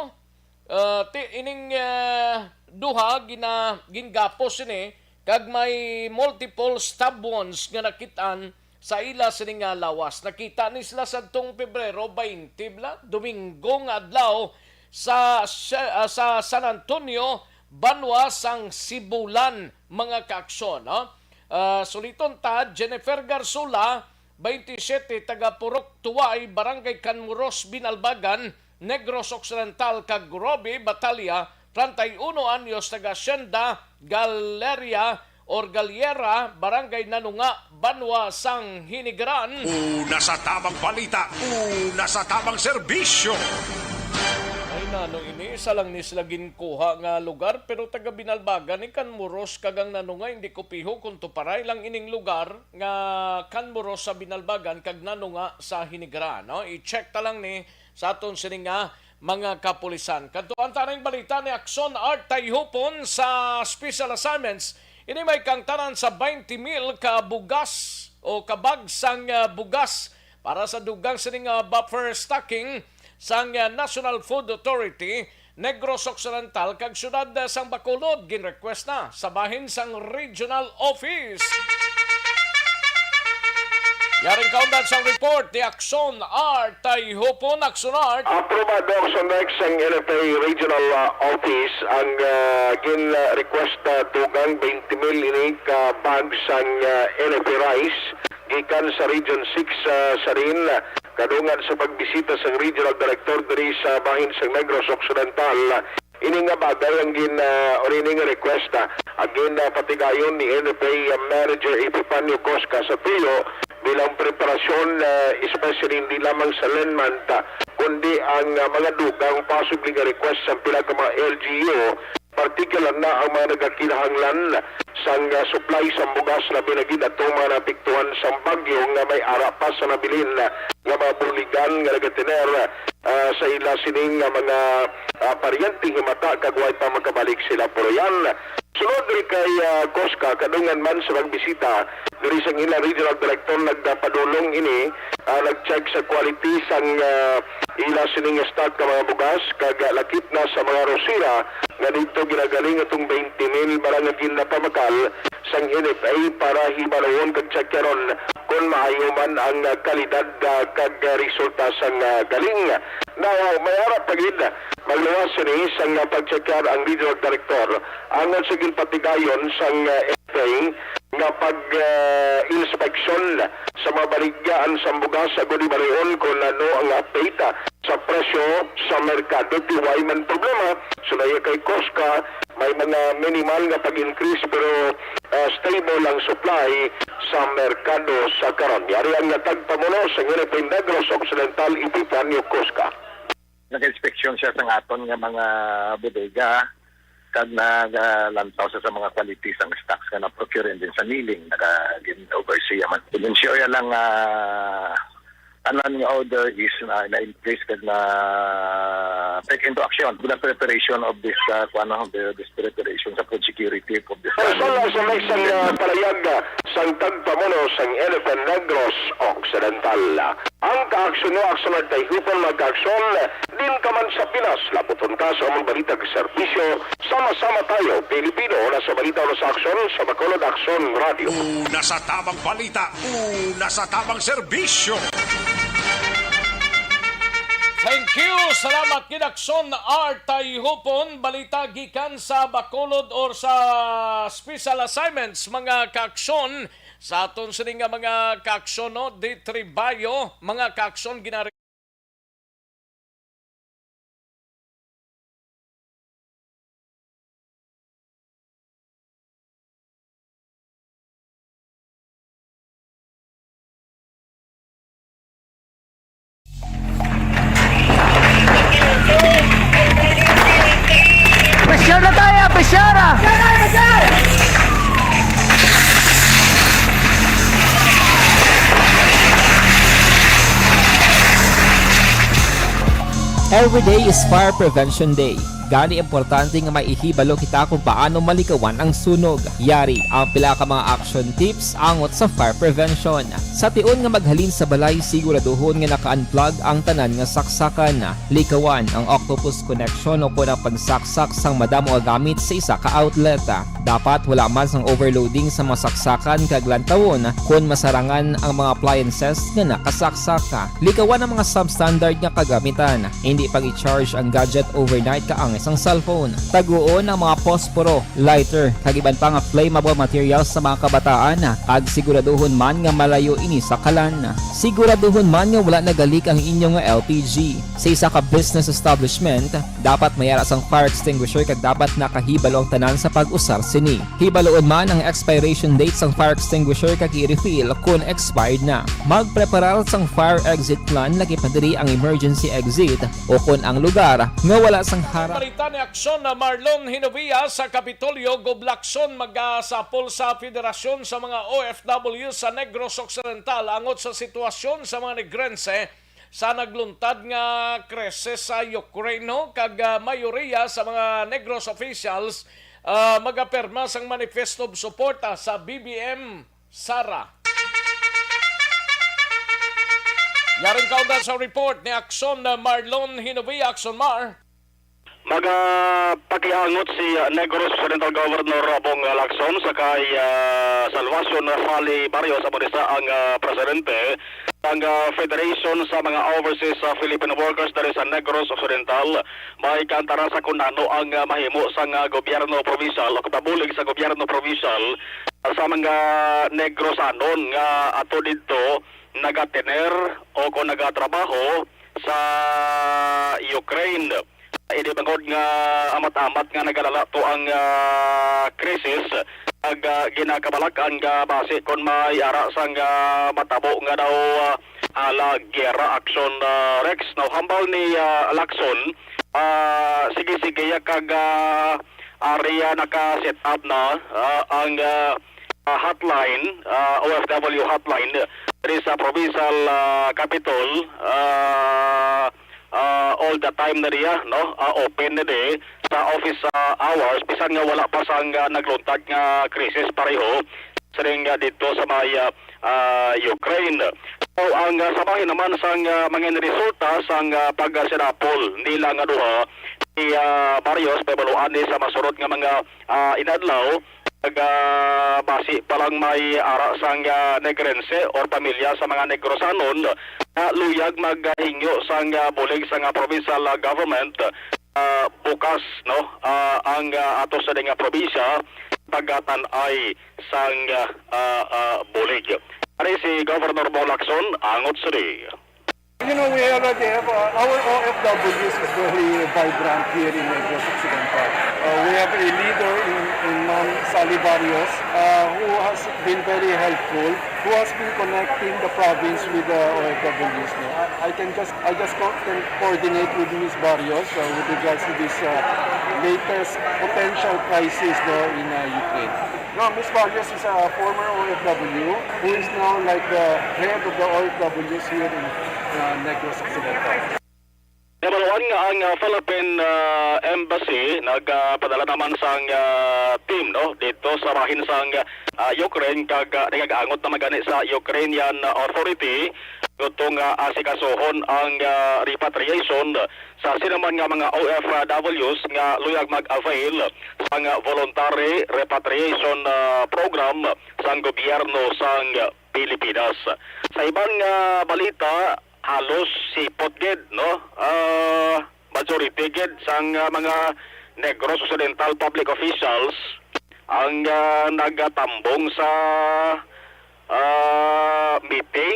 Ah, ti ining, ah, duha gina-, gingapos ini kag may multiple stab wounds nga nakit-an sa ila sini nga lawas. Nakita ni sila sadtong Pebrero twenty bala, Domingo nga adlaw sa, sa, ah, sa San Antonio, banwa sang Sibulan, mga kaaksyon, no? Ah, suliton ta, Jennifer Garzola, twenty-seven, taga Purok Tuway, Barangay Canmoros, Binalbagan, Negros Occidental, kag Robbie Batalla, treinta y uno anyos, taga Hacienda Galeria or Galiera, Barangay Nanunga, banwa sang Hinigaran. Una sa tamang balita, una sa tamang serbisyo. Ay, nano ini, isa lang ni sila ginkuha nga lugar, pero taga Binalbagan ni Canmoros kag ang Nanunga, hindi ko piho kung tuparay lang ining lugar nga Canmoros sa Binalbagan kag Nanunga sa Hinigaran, no? I-check ta lang ni sa aton sini nga mga kapulisan. Kadtuan ta ning balita ni Aksyon Art Tayhupon sa Special Assignments. Ini may kaangtanan sa twenty mil ka bugas o ka bag sang, ah, bugas para sa dugang sini nga buffer stocking sang, ah, National Food Authority, Negros Occidental kag siyudad, ah, sang Bacolod. Gin-request na sa bahin sang Regional Office. Yaring kaundan sang report ni Aksyon Art Tayhupon. Aksyon Art. Aprobado, Aksyon Art, sang N F A Regional, ah, Office ang, ah, gin-request na dugang twenty mil ini ka bag sang, ah, N F A rice gikan sa Region six, ah, sa rin, kadungan sa pagbisita sang Regional Director diri sa bahin sang Negros Occidental. Ini nga bagay ang gin, ah, o ini nga request, ah, ang gin, ah, patigayon ni N F A Manager Epifanio Cosca sa tuyo bilang preparasyon, ah, especially hindi lamang sa Lenmant, ah, kundi ang, ah, mga dugang possibly nga request sa pila ka mga L G U, particular na ang mga nagakinahanglan sang, ah, supply sang bugas, labi na gid atong mga naapektuhan sang bagyo nga may ara pa sa nabilin, ah, nga mga buligan nga nagatener, ah, sa ila sining nga mga, ah, paryente himata kag way pa makabalik sila. Pero yan, sulod diri kay, ah, Cosca, kadungan man sa pagbisita diri sang ila regional director, nagpadulong ini, ah, nag-check sa quality sang, ah, ila sining stock nga mga bugas, kag, ah, lakip na sa mga rosira nga didto ginagaling atong twenty mil bala nga ginapabakal sang N F A para hibaluon kag tsakyaron kon maayo man ang, ah, kalidad, ah, kag, ah, resulta sang, ah, galing. Now, may ara pa gid magluwas sini sang, ah, pagtsakyar ang regional director angon sa ginpatigayon sang, ah, N F A nga pag, ah, inspeksyon sa mga baligyaan sang bugas agod hibaluon kon ano ang update, ah, sa presyo sa merkado. Ti way man problema, sulaya kay Cosca, may mga minimal nga pag-increase, pero, ah, stable ang supply sa merkado sa karon. Yari ang tagpamuno sa N F A Negros Occidental, Epifanio Cosca. Nag-inspeksyon siya sa aton nga mga bodega, kag nagalantaw siya sa mga quality sang stocks nga na-procure and then sa milling, naka-, gin-oversee man. Ensure lang, ah, tanan nga order is na, na in place kag na take into action. The preparation of this, uh, kuwan, no, the, this preparation sa food security of this Personal sa may sang, uh, palayag, uh, sang tagpamuno sang N F A Negros Occidental. Ang kaaksyon mo, aksyon at kahihupan, magkaaksyon din ka man sa Pinas. Laputon ta sa among balita kag serbisyo. Sama-sama tayo, Pilipino, una sa balita, una sa aksyon, sa Bacolod Aksyon Radio. Una sa tamang balita, una sa tamang serbisyo. Thank you. Salamat, Kinaksyon Art Tayhupon. Balita gikan sa Bacolod or sa special assignments, mga kaaksyon. Sa aton sini nga mga kaaksyon, no, di tribayo, mga kaaksyon, ginari Pressure na tayo, pressure ah! Every day is Fire Prevention Day. Gani, importante nga may ihibalo kita kung paano malikawan ang sunog. Yari ang pila ka mga action tips angot sa fire prevention. Sa tion nga maghalin sa balay, siguraduhon nga naka-unplug ang tanan nga saksakan. Likawan ang octopus connection o kon ang pagsaksak sang madamo nga gamit sa isa ka outlet. Dapat wala man sang overloading sa mga saksakan kag lantawon kon masarangan ang mga appliances nga nakasaksak. Likawan ang mga substandard nga kagamitan. Hindi pag-i-charge ang gadget overnight kaangay sang cellphone. Taguon ang mga posporo, lighter, kag iban pa nga flammable materials sa mga kabataan, kag siguraduhon man nga malayo ini sa kalan. Siguraduhon man nga wala nagalik ang inyo nga L P G. Sa isa ka business establishment, dapat may ara sang fire extinguisher kag dapat nakahibalo ang tanan sa pag-usar sini. Hibaluon man ang expiration date sang fire extinguisher kag i-refill kon expired na. Magpreparar sang fire exit plan, lakip na diri ang emergency exit o kon ang lugar nga wala sang harap. Balita ni Aksyon na Marlon Hinovia sa Kapitolyo, Gob Lacson, magasapol sa Federasyon sa mga O F W sa Negros Occidental angot sa sitwasyon sa mga Negrense sa nagluntad nga krisis sa Ukraine, no? Kag, ah, mayoriya sa mga Negros officials, ah, magapirma sang manifesto of suporta sa B B M Sara. Yaring kaunda sa report ni Aksyon Marlon Hinovia. Aksyon Mar. Magapakiangot si, ah, Negros Occidental Governor Bong Lacson sa kay, ah, Salvacion Sally Barrios, amo ni sa ang, ah, presidente sang, ah, Federation sa mga Overseas, ah, Filipino Workers diri sa Negros Occidental. May kaantaran sa kun ano ang, ah, mahimo sang, ah, gobyerno provincial o kapabulig sa gobyerno provincial, ah, sa mga Negrosanon nga ato didto nagatener o kung nagatrabaho sa Ukraine. Ini bangod nga amat-amat nga nagalala to ang, ah, krisis, ag, ah, ginakabalak-an nga basi kon may ara sang, ah, matabo nga daw, ah, ala gera aksyon, ah, Rex. Now, hambal ni, ah, Lacson, ah, sige-sige ya kag, ah, area naka-set up na, ah, ang, ah, ah, hotline, ah, O F W hotline diri sa provincial, ah, capitol, ah, ah, all the time na diya, no? Ah, open na di sa office, ah, hours, bisan nga wala pa sang, ah, nagluntad nga krisis pareho siring, ah, dito sa may, ah, ah, Ukraine. So, ang, ah, sa bahin naman sang, ah, mga resulta sang, ah, pagsinapol nila nga duha, si, ah, Barrios, pahibaluan ni sa masunod nga mga, ah, inadlaw, nag, ah, basi pa lang may ara sang, ah, Negrense or pamilya sa mga Negrosanon nga luyag maghingyo sang, ah, bulig sang, ah, provincial, ah, government, ah, bukas, no, ah, ang, ah, ato sa nga probinsya pagkatan-ay sang, ah, ah, ah, bulig. Ari si Governor Bong Lacson, angot sini. You know, we already have, uh, our O F Ws is very vibrant here in Negros Occidental. Uh, we have a leader in, in Ma'am Sally Barrios, uh, who has been very helpful, who has been connecting the province with the O F Ws. No? I, I can just, I just co-, can coordinate with Miss Barrios, uh, with regards to this, uh, latest potential crisis, no, in, uh, Ukraine. No, Miss Barrios is a former O F W who is now like the head of the O F Ws here in, uh, Negros Occidental. Nabaluan nga ang, ah, Philippine, ah, Embassy nagpadala naman sang, ah, team, no, dito sa bahin sang, ah, Ukraine kag, ah, nagaangot naman gani sa Ukrainian Authority gusto nga asikasuhon ang, ah, repatriation sa sinuman nga mga O F Ws nga luyag mag-avail sang voluntary repatriation, ah, program sang gobyerno sang Pilipinas. Sa iban nga balita, halos sipot gid, no? Ah, majority gid sang, ah, mga Negros Occidental public officials ang, ah, nagatambong sa, ah, meeting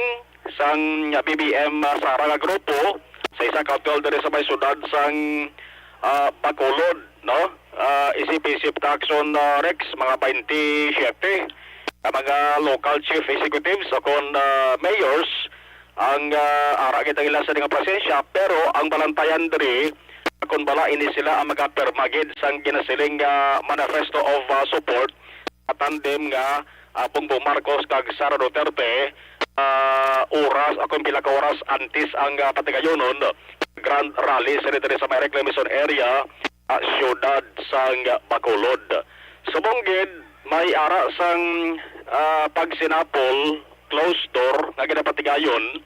sang B B M, ah, Sara nga grupo sa isa ka hotel diri sa may sudad sang, ah, Bacolod, no? Ah, isip-isip ta aksyon, ah, Rex, mga twenty-seven ka mga local chief executives o kon, ah, mayors ang, ah, ara gid ang ila sa nga presensya, pero ang balantayan diri kung bala ini sila ang magapirma gid sang ginasiling nga manifesto of, ah, support sa tandem nga, ah, Bongbong Marcos kag Sara Duterte, ah, oras o kung pila ka oras antes ang, ah, patigayonon Grand Rally sa diri sa may reclamation area, ah, siyudad sang Bacolod. Subong gid, may ara sang, ah, pagsinapol, closed door, nga ginapatigayon,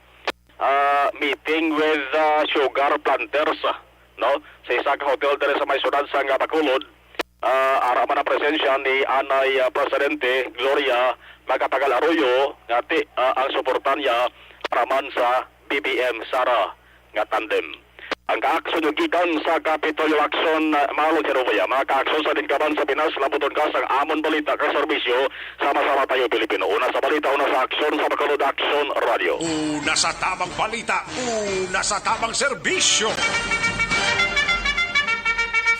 ah, meeting with, ah, sugar planters, no? Sa isa ka hotel diri sa may siyudad sang Bacolod, ah, ara man ang presensya ni anay, ah, Presidente Gloria Macapagal Arroyo, nga ti, ah, ang suporta niya para man sa B B M Sara nga tandem. Ang kaaksyon nyo gikan sa Kapitolyo Aksyon, ah, Marlon Genovia. Mga kaaksyon sa Dingaban sa Pinas, labuton ka sang amon balita kag serbisyo. Sama-sama tayo, Pilipino. Una sa balita, una sa aksyon, sa Bacolod Aksyon Radio. Una sa tamang balita, una sa tamang serbisyo.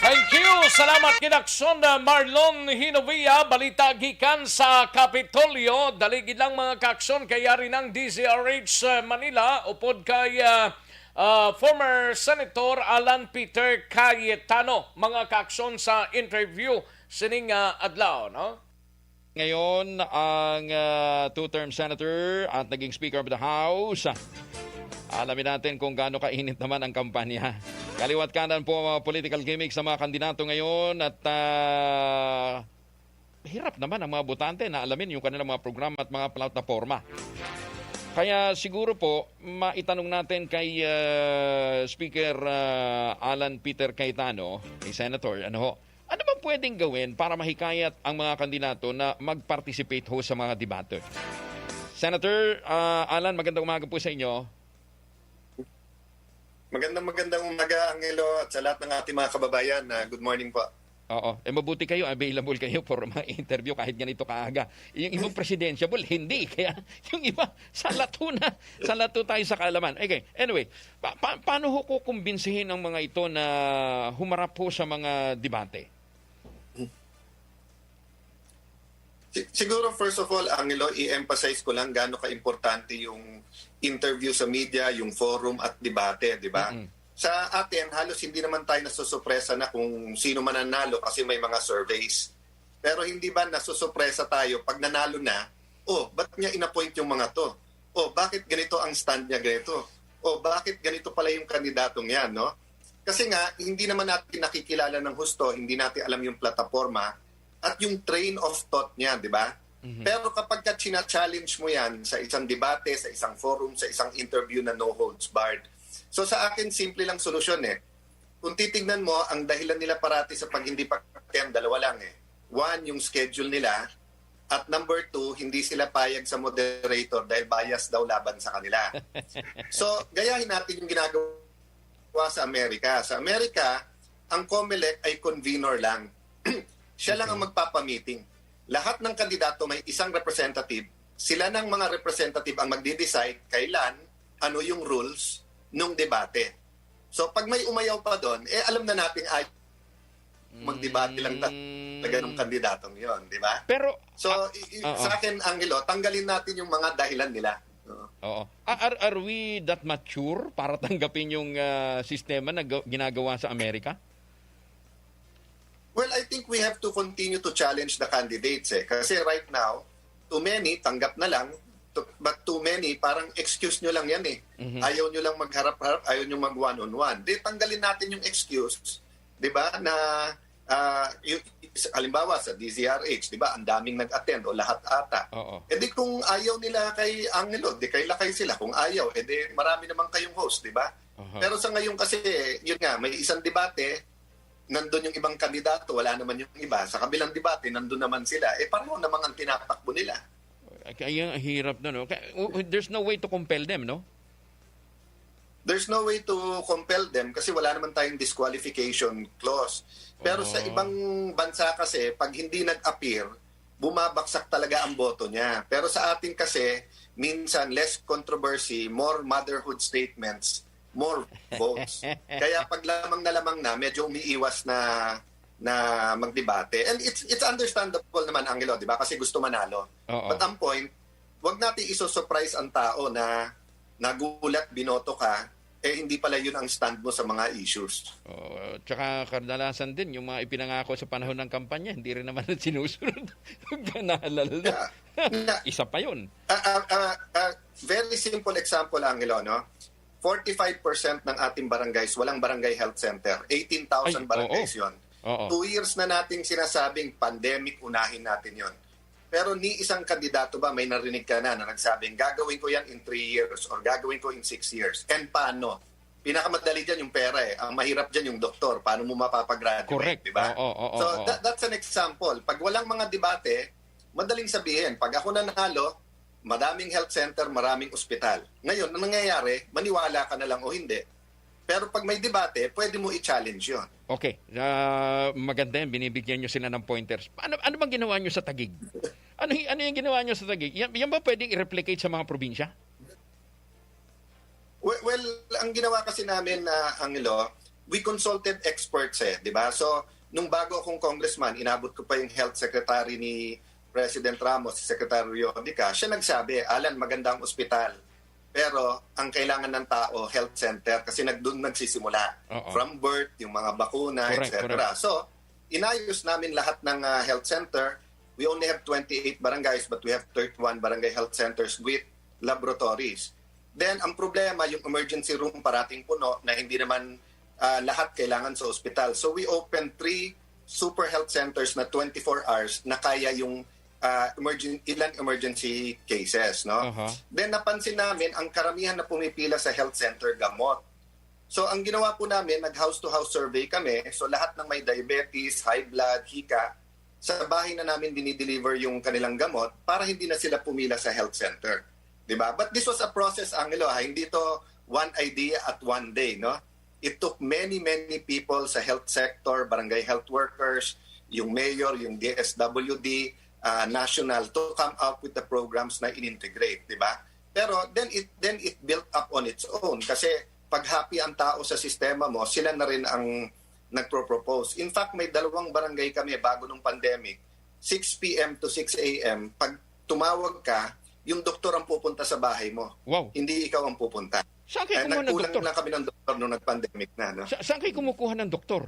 Thank you. Salamat, Kinaksyon, uh, Marlon Hinovia. Balita gikan sa Kapitolyo. Dali gid lang, mga kaaksyon, kay yari ng D Z R H, uh, Manila, upod kay, uh, uh, former Senator Alan Peter Cayetano, mga kaaksyon, sa interview sining, uh, adlaw, no? Ngayon, ang, ah, two-term senator at naging Speaker of the House. Alamin natin kung gaano kainit naman ang kampanya. Kaliwat kanan po ang mga political gimmick sa mga kandidato ngayon at, ah, hirap naman ang mga botante na alamin yung kanilang mga programa at mga plataporma. Kaya siguro po, maitanong natin kay, ah, Speaker, ah, Alan Peter Cayetano, kay Senator, ano ho, ano bang pwedeng gawin para mahikayat ang mga kandidato na mag-participate ho sa mga debate? Senator, ah, Alan, magandang umaga po sa inyo. Magandang, magandang umaga, Angelo, at sa lahat ng ating mga kababayan. Ah, good morning po. Oo. Eh, mabuti kayo, available kayo for mga interview kahit ganito kaaga. Yung ibang presidentiable, hindi. Kaya yung iba, sa lato na, sa lato tayo sa kaalaman. Okay, anyway, pa, pa, paano ho kukumbinsihin ang mga ito na humarap ho sa mga debate? Si-, siguro, first of all, Angelo, i-emphasize ko lang gaano ka-importante yung interview sa media, yung forum at debate, di ba? Mm-mm. Sa atin, halos hindi naman tayo nasusupresa na kung sino mananalo kasi may mga surveys. Pero hindi ba nasusupresa tayo pag nanalo na, "Oh, ba't niya inappoint yung mga to? Oh, bakit ganito ang stand niya ganito? Oh, bakit ganito pala yung kandidatong yan, no?" Kasi nga, hindi naman natin nakikilala ng husto, hindi natin alam yung plataforma at yung train of thought niya, di ba? Mhm. Pero kapag ka china-challenge mo yan sa isang debate, sa isang forum, sa isang interview na no holds barred. So sa akin, simple lang solusyon eh. Kung titignan mo, ang dahilan nila parati sa pag hindi pag-attend, dalawa lang eh. One, yung schedule nila. At number two, hindi sila payag sa moderator dahil bias daw laban sa kanila. So, gayahin natin yung ginagawa sa Amerika. Sa Amerika, ang COMELEC ay convenor lang. Siya lang ang Okay. magpapamiting. Lahat ng kandidato may isang representative. Sila ng mga representative ang magdi-decide kailan, ano yung rules nung debate. So, pag may umayaw pa doon, eh, alam na nating ay, magdebate lang ta-, Mm. talaga ng kandidatong yon, di ba? Pero, So, ah, i-, i-, oo. sa akin, Angelo, tanggalin natin yung mga dahilan nila. Oo. Oo. A-, are, are we that mature para tanggapin yung, ah, sistema na ga-, ginagawa sa Amerika? Well, I think we have to continue to challenge the candidates eh. Kasi right now, too many, tanggap na lang, to-, but too many, parang excuse nyo lang yan eh. Mhm. Ayaw nyo lang magharap-harap, ayaw nyo mag one-on-one. Di, tanggalin natin yung excuse, di ba, na, ah, y-, halimbawa sa D Z R H, di ba, ang daming nag-attend o lahat ata. Oo. Eh di kung ayaw nila kay Angelo, di kay lakay sila. Kung ayaw, eh di marami naman kayong host, di ba? Aha. Pero sa ngayon kasi, yun nga, may isang debate, nandun yung ibang kandidato, wala naman yung iba. Sa kabilang debate, nandun naman sila. Eh, pareho naman ang tinatakbo nila. Ay, kaya ang hirap na, no? Kaya, w-, w-, there's no way to compel them, no? There's no way to compel them kasi wala naman tayong disqualification clause. Pero sa Oo. ibang bansa kasi, pag hindi nag-appear, bumabaksak talaga ang boto niya. Pero sa atin kasi, minsan less controversy, more motherhood statements, more votes. Kaya pag lamang na lamang na, medyo umiiwas na, na magdebate. And it's, it's understandable naman, Angelo, di ba? Kasi gusto manalo. Oo. But ang point, wag natin iso-surprise ang tao na nagulat, binoto ka, eh hindi pala yun ang stand mo sa mga issues. Oo, tsaka kadalasan din, yung mga ipinangako sa panahon ng kampanya, hindi rin naman sinusunod. Pagka nahalal na. Yeah. Yeah. Isa pa yun. Ah, ah, ah, ah, very simple example, Angelo, no? forty-five percent ng ating barangays walang barangay health center. Eighteen thousand Ay, oo. barangays yon. Oo. Two years na nating sinasabing pandemic, unahin natin yon. Pero ni isang kandidato ba may narinig ka na na nagsabing, "Gagawin ko yan in three years or gagawin ko in six years"? And paano? Pinakamadali dyan yung pera eh. Ang mahirap dyan yung doktor. Paano mo mapapagraduate, Correct. di ba? Oo, oo, So, oo. that, that's an example. Pag walang mga debate, madaling sabihin, pag ako nanalo, madaming health center, maraming ospital. Ngayon, ang nangyayari, maniwala ka na lang o hindi. Pero pag may debate, pwede mo i-challenge yon. Okay. Ah, maganda yan. Binibigyan nyo sila ng pointers. Ano, ano bang ginawa nyo sa Taguig? Ano, y- ano yung ginawa nyo sa Taguig? Yan, yan ba pwedeng i-replicate sa mga probinsya? Well, well, ang ginawa kasi namin, uh, Angelo, we consulted experts eh, di ba? So, nung bago akong congressman, inabot ko pa yung health secretary ni President Ramos, si Secretary Rodica, siya nagsabi, "Alan, maganda ang ospital. Pero ang kailangan ng tao, health center, kasi nagdun nagsisimula. Oo. From birth, yung mga bakuna, Correct, et cetera correct. So, inayos namin lahat ng ah, health center. We only have twenty-eight barangays, but we have thirty-one barangay health centers with laboratories. Then, ang problema, yung emergency room parating puno na hindi naman ah, lahat kailangan sa ospital. So, we opened three super health centers na twenty-four hours na kaya yung ah, emergen- ilang emergency cases, no? Aha. Then, napansin namin, ang karamihan na pumipila sa health center, gamot. So, ang ginawa po namin, nag-house-to-house survey kami. So, lahat ng may diabetes, high blood, hika, sa bahay na namin dinideliver yung kanilang gamot para hindi na sila pumila sa health center. Di ba? But this was a process, Angelo, ha? Hindi to one idea at one day, no? It took many, many people sa health sector, barangay health workers, yung mayor, yung D S W D, ah, national, to come up with the programs na in-integrate, di ba? Pero then it then it built up on its own kasi pag happy ang tao sa sistema mo, sila na rin ang nagpro-propose. In fact, may dalawang barangay kami bago nung pandemic, six p m to six a m, pag tumawag ka, yung doktor ang pupunta sa bahay mo. Wow. Hindi ikaw ang pupunta. Saan kayo Eh, kumuha ng nagkulang doktor? lang kami ng doktor nung nag-pandemic na, no? Sa, saan kayo kumukuha ng doktor?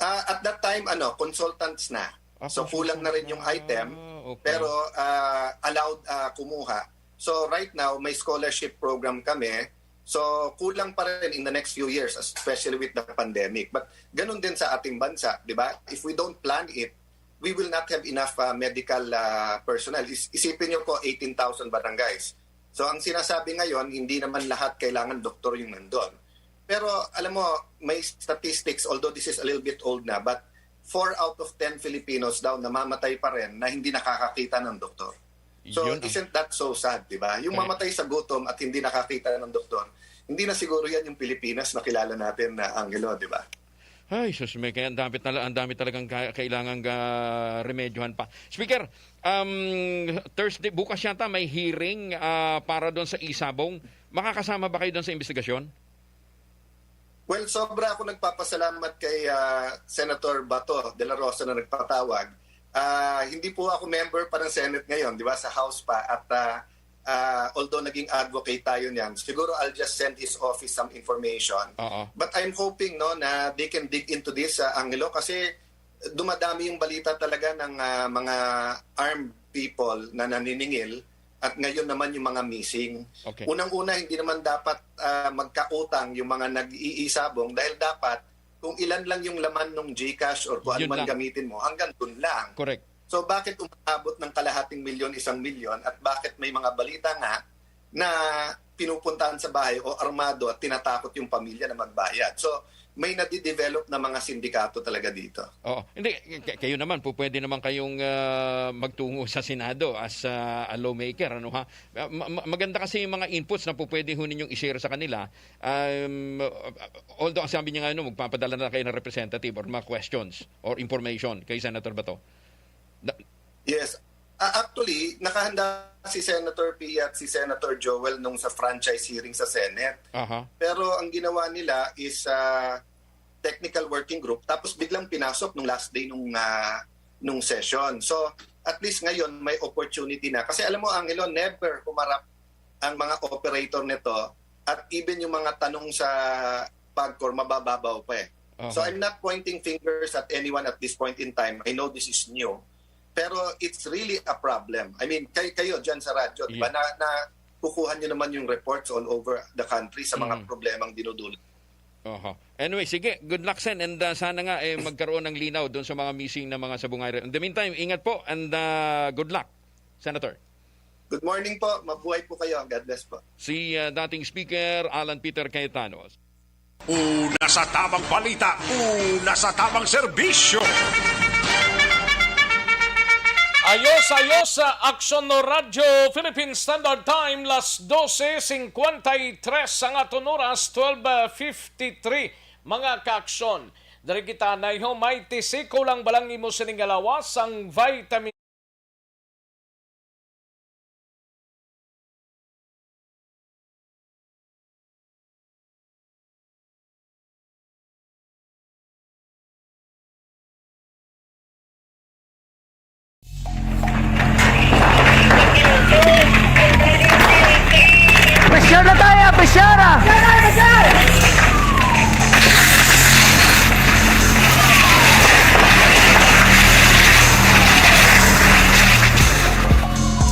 Ah, at that time, ano, consultants na. Ah, So, kulang na rin yung consultants na. item, Okay. pero ah, allowed ah, kumuha. So, right now, may scholarship program kami. So, kulang pa rin in the next few years, especially with the pandemic. But ganun din sa ating bansa, di ba? If we don't plan it, we will not have enough ah, medical ah, personnel. Is- isipin niyo po, eighteen thousand barangays. So, ang sinasabi ngayon, hindi naman lahat kailangan doktor yung nandun. Pero, alam mo, may statistics, although this is a little bit old na, but four out of ten Filipinos daw namamatay pa rin na hindi nakakakita ng doktor. So, Yun ang isn't that so sad, di ba? Yung Correct. mamatay sa gutom at hindi nakakita ng doktor, hindi na siguro yan yung Pilipinas na kilala natin na, Angelo, di ba? Ay, sus, may kaya ang dami, tala, ang dami talagang ka- kailangang ah, remedyohan pa. Speaker, um, Thursday, bukas yata may hearing ah, para doon sa Isabong. Makakasama ba kayo doon sa investigasyon? Well, sobra ako nagpapasalamat kay ah, Senator Bato de la Rosa na nagpatawag. Ah, hindi po ako member pa ng Senate ngayon, di ba? Sa House pa. At ah, ah, although naging advocate tayo niyan, siguro I'll just send his office some information. Oo. But I'm hoping, no, na they can dig into this, ah, Angelo, kasi dumadami yung balita talaga ng ah, mga armed people na naniningil at ngayon naman yung mga missing. Okay. Unang-una, hindi naman dapat ah, magkautang yung mga nag-iisabong dahil dapat kung ilan lang yung laman ng GCash or kung ano Yun man lang. gamitin mo, hanggang dun lang. Correct. So bakit umabot ng kalahating milyon, isang milyon, at bakit may mga balita nga na pinupuntahan sa bahay o armado at tinatakot yung pamilya na magbayad? So may nadidevelop na mga sindikato talaga dito. Oo. Hindi, k- kayo naman po, pwede naman kayong ah, magtungo sa Senado as ah, a lawmaker, ano ha? Ah, ma- ma- maganda kasi yung mga inputs na po pwede ho ninyong i-share sa kanila. Um, although ang sabi niya nga, ano, magpapadala na kayo ng representative or mga questions or information kay Senator Bato. Da- Yes. Ah, actually, nakahanda si Senator Pia at si Senator Joel nung sa franchise hearing sa Senate. Aha. Pero ang ginawa nila is ah, technical working group, tapos biglang pinasok nung last day nung ah, nung session. So, at least ngayon may opportunity na. Kasi alam mo, Angelo, never humarap ang mga operator nito at even yung mga tanong sa PAGCOR mabababaw pa eh. So Aha. I'm not pointing fingers at anyone at this point in time. I know this is new. Pero it's really a problem. I mean, kay kayo dyan sa radyo, di ba? Yun. Na, na kukuha niyo naman yung reports all over the country sa mga Mm. problemang dinudulot. Oho. Anyway, sige, good luck, Sen, and, ah, sana nga, eh, magkaroon ng linaw doon sa mga missing na mga sabungayan. In the meantime, ingat po and, ah, good luck, Senator. Good morning po. Mabuhay po kayo. God bless po. Si, ah, dating Speaker Alan Peter Cayetano. Una sa tamang balita, una sa tamang serbisyo. Ayos, ayos, sa Aksyon no Radyo Philippine Standard Time, las doce cincuenta y tres ang aton oras, twelve fifty-three, mga kaaksyon. Diri kita naiho, may tisiko lang balang imo sining alawas, ang vitamin Pressure na tayo, pressure na!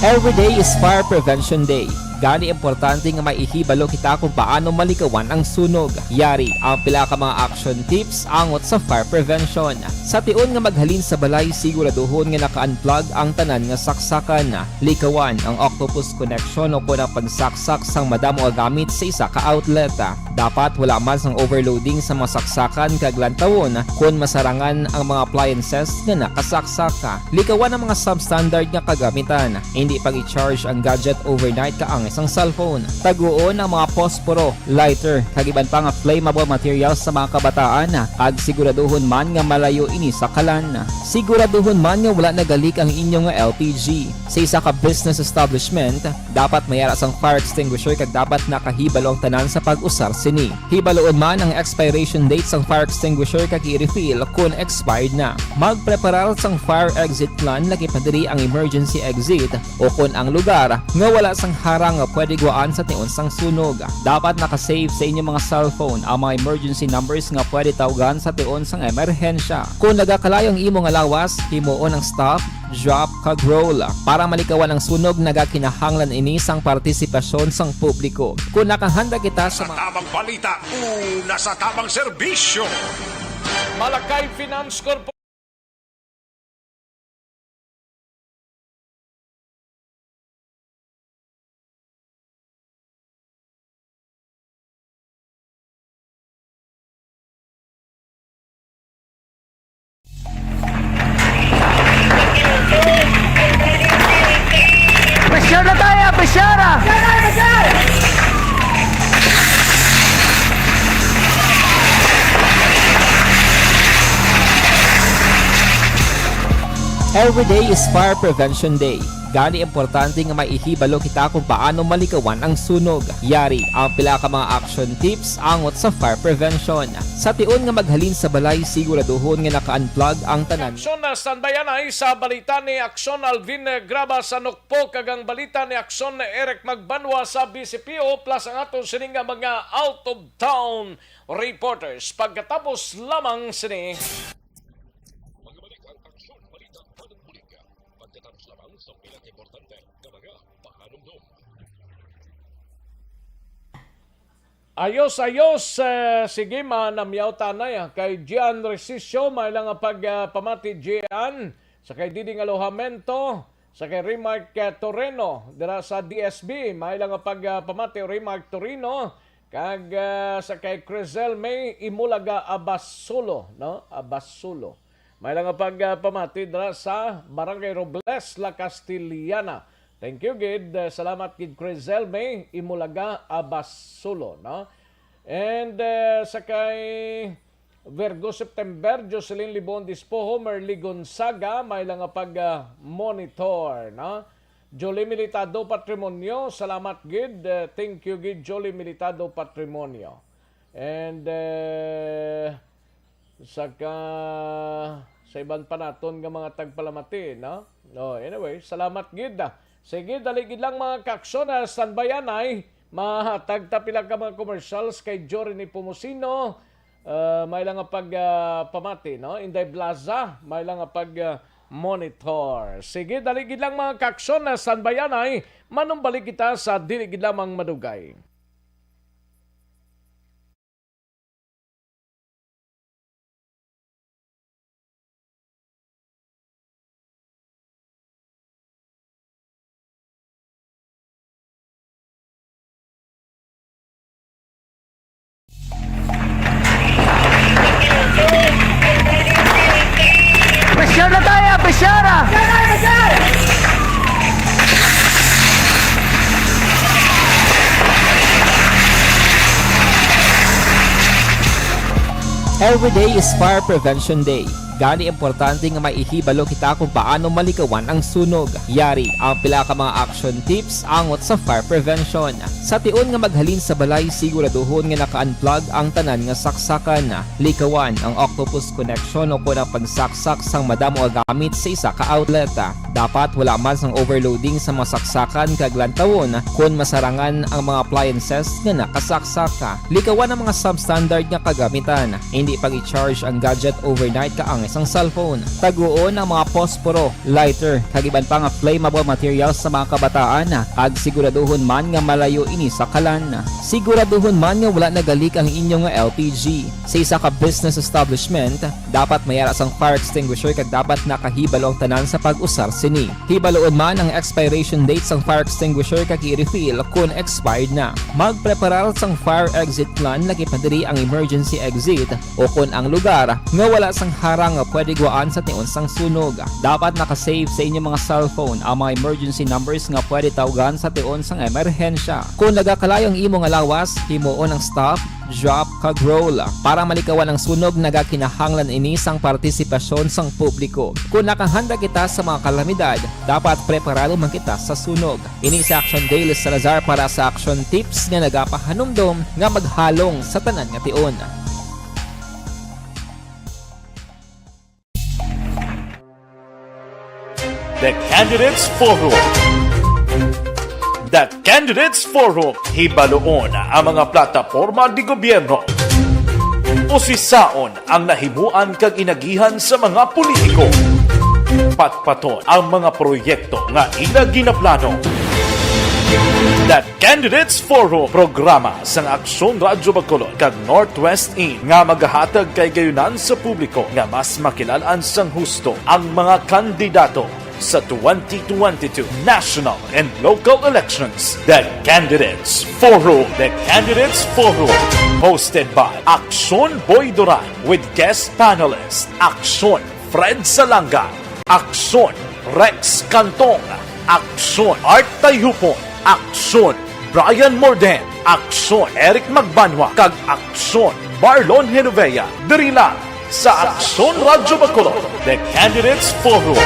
Every day is Fire Prevention Day. Gani, importante nga may ihibalo kita kung paano malikawan ang sunog. Yari ang pila ka mga action tips angot sa fire prevention. Sa tion nga maghalin sa balay, siguraduhon nga naka-unplug ang tanan nga saksakan. Likawan ang octopus connection o kon ang pagsaksak sang madamo nga gamit sa isa ka outlet. Dapat wala man sang overloading sa mga saksakan kag lantawon kon masarangan ang mga appliances nga nakasaksak. Likawan ang mga substandard nga kagamitan. Hindi pag-i-charge ang gadget overnight kaangay sang cellphone. Taguon ang mga posporo, lighter, kag iban pa nga flammable materials sa mga kabataan, kag siguraduhon man nga malayo ini sa kalan. Siguraduhon man nga wala nagalik ang inyo nga L P G. Sa isa ka business establishment, dapat may ara sang fire extinguisher kag dapat nakahibalo ang tanan sa pag-usar sini. Hibaluon man ang expiration date sang fire extinguisher kag i-refill kon expired na. Magpreparar sang fire exit plan, lakip na diri ang emergency exit o kon ang lugar nga wala sang harang nga pwede gwaan sa tion sang sunog. Dapat naka-save sa inyo mga cellphone ang mga emergency numbers nga pwede tawgan sa tion sang emerhensya. Kon nagakalayo ang imo nga lawas, himuon ang stop, drop, kag roll. Para malikawan ang sunog, nagakinahanglan ini sang partisipasyon sang publiko. Kung nakahanda kita sa Sa mga tamang balita, una sa tamang serbisyo. Malakay Finance Corporation. Pressure na tayo, pressure na! Every day is Fire Prevention Day. Gani, importante nga may ihibalo kita kung paano malikawan ang sunog. Yari ang pila ka mga action tips angot sa fire prevention. Sa tion nga maghalin sa balay, siguraduhon nga naka-unplug ang tanan. Aksyon na standby anay sa balita ni Aksyon Alvin Graba sa Nokpo kag ang balita ni Aksyon Eric Magbanwa sa B C P O plus ang aton sini nga mga out of town reporters. Pagkatapos lamang sini. Magbalik ang Aksyon Balita Tanang Bulig. Pagkatapos lamang sa pila ka importante nga mga pahanumdom. Ayos, ayos. Eh, sige, manamyaw tanay, ah. Kay Gian Resicio, may lang nga pag, ah, pamati, Gian. Sa kay Diding Alojamento, sa kay Remark, eh, Toreno, dira sa D S B, may lang nga pag, ah, pamati, Remark Torino. Kag, ah, sa kay Crizel May Imulaga Abasulo, no? Abasulo. May lang nga pag, ah, pamati dira sa Barangay Robles, La Castellana. Thank you gid. Ah, salamat gid, Crizel May Imulaga Abasulo, no? And, ah, sa kay Virgo September, Jocelyn Libon Dispoho, Merly Gonzaga, may lang nga pag, ah, monitor, no? Jolie Militado Patrimonio, salamat gid. Eh, thank you gid, Jolie Militado Patrimonio. And, eh, saka sa iban pa naton nga mga tagpalamati, no? No, anyway, salamat gid, ah. Sige, dali gid lang, mga kaaksyon, ah, standby anay. Mahatag ta pila ka mga commercials kay Jory ni Pomosino. Ah, may lang nga pag, ah, pamati, no? Inday Blaza, may lang nga pag, ah, Monitor. Sige, dali gid lang, mga kaaksyon, na sanbayanay, manumbalik kita sa dili gid lamang madugay. Pressure na tayo, pressure! Every day is Fire Prevention Day. Gani, importante nga maihibalo kita kung paano malikawan ang sunog. Yari ang pila ka mga action tips angot sa fire prevention. Sa tion nga maghalin sa balay, siguraduhon nga naka-unplug ang tanan nga saksakan. Likawan ang octopus connection o kon ang pagsaksak sang madamo nga gamit sa isa ka outlet. Dapat wala man sang overloading sa mga saksakan kag lantawon kon masarangan ang mga appliances nga nakasaksak. Likawan ang mga substandard nga kagamitan. Hindi pag-i-charge ang gadget overnight kaangay sang cellphone. Taguon ang mga posporo, lighter, kag iban pa nga flammable materials sa mga kabataan, kag siguraduhon man nga malayo ini sa kalan. Siguraduhon man nga wala nagalik ang inyo nga L P G. Sa isa ka business establishment, dapat may ara sang fire extinguisher kag dapat nakahibalo ang tanan sa pag-usar sini. Hibaluon man ang expiration date sang fire extinguisher kag i-refill kon expired na. Magpreparar sang fire exit plan, lakip na diri ang emergency exit o kon ang lugar nga wala sang harang nga pwede guwaan sa tion sang sunog. Dapat naka-save sa inyo mga cellphone ang mga emergency numbers nga pwede tawgan sa tion sang emerhensya. Kon nagakalayo ang imo nga lawas, himuon ang stop, drop, kag roll. Para malikawan ang sunog, nagakinahanglan ini sang partisipasyon sang publiko. Kon nakahanda kita sa mga kalamidad, dapat preparado man kita sa sunog. Ini si Action Dale Salazar para sa Action Tips nga nagapahanumdom nga maghalong sa tanan nga tion. The Candidates Forum. The Candidates Forum, hibaluon ang mga plataporma di gobyerno. Usisaon ang nahimuan kag inagihan sa mga politiko. Patpaton ang mga proyekto nga ila ginaplano. The Candidates Forum, programa sang Aksyon Radyo Bacolod kag Northwest Inn nga magahatag kahigayonan sa publiko nga mas makilal-an sang husto ang mga kandidato sa twenty twenty-two national and local elections. The Candidates Forum. The Candidates Forum, hosted by Aksyon Boy Duran with guest panelist Aksyon Fred Salanga, Aksyon Rex Cantong, Aksyon Art Tayupon, Aksyon Brian Morden, Aksyon Eric Magbanwa, kag Aksyon Marlon Genovea, diri lang sa Aksyon Radyo Bacolod, The Candidates Forum.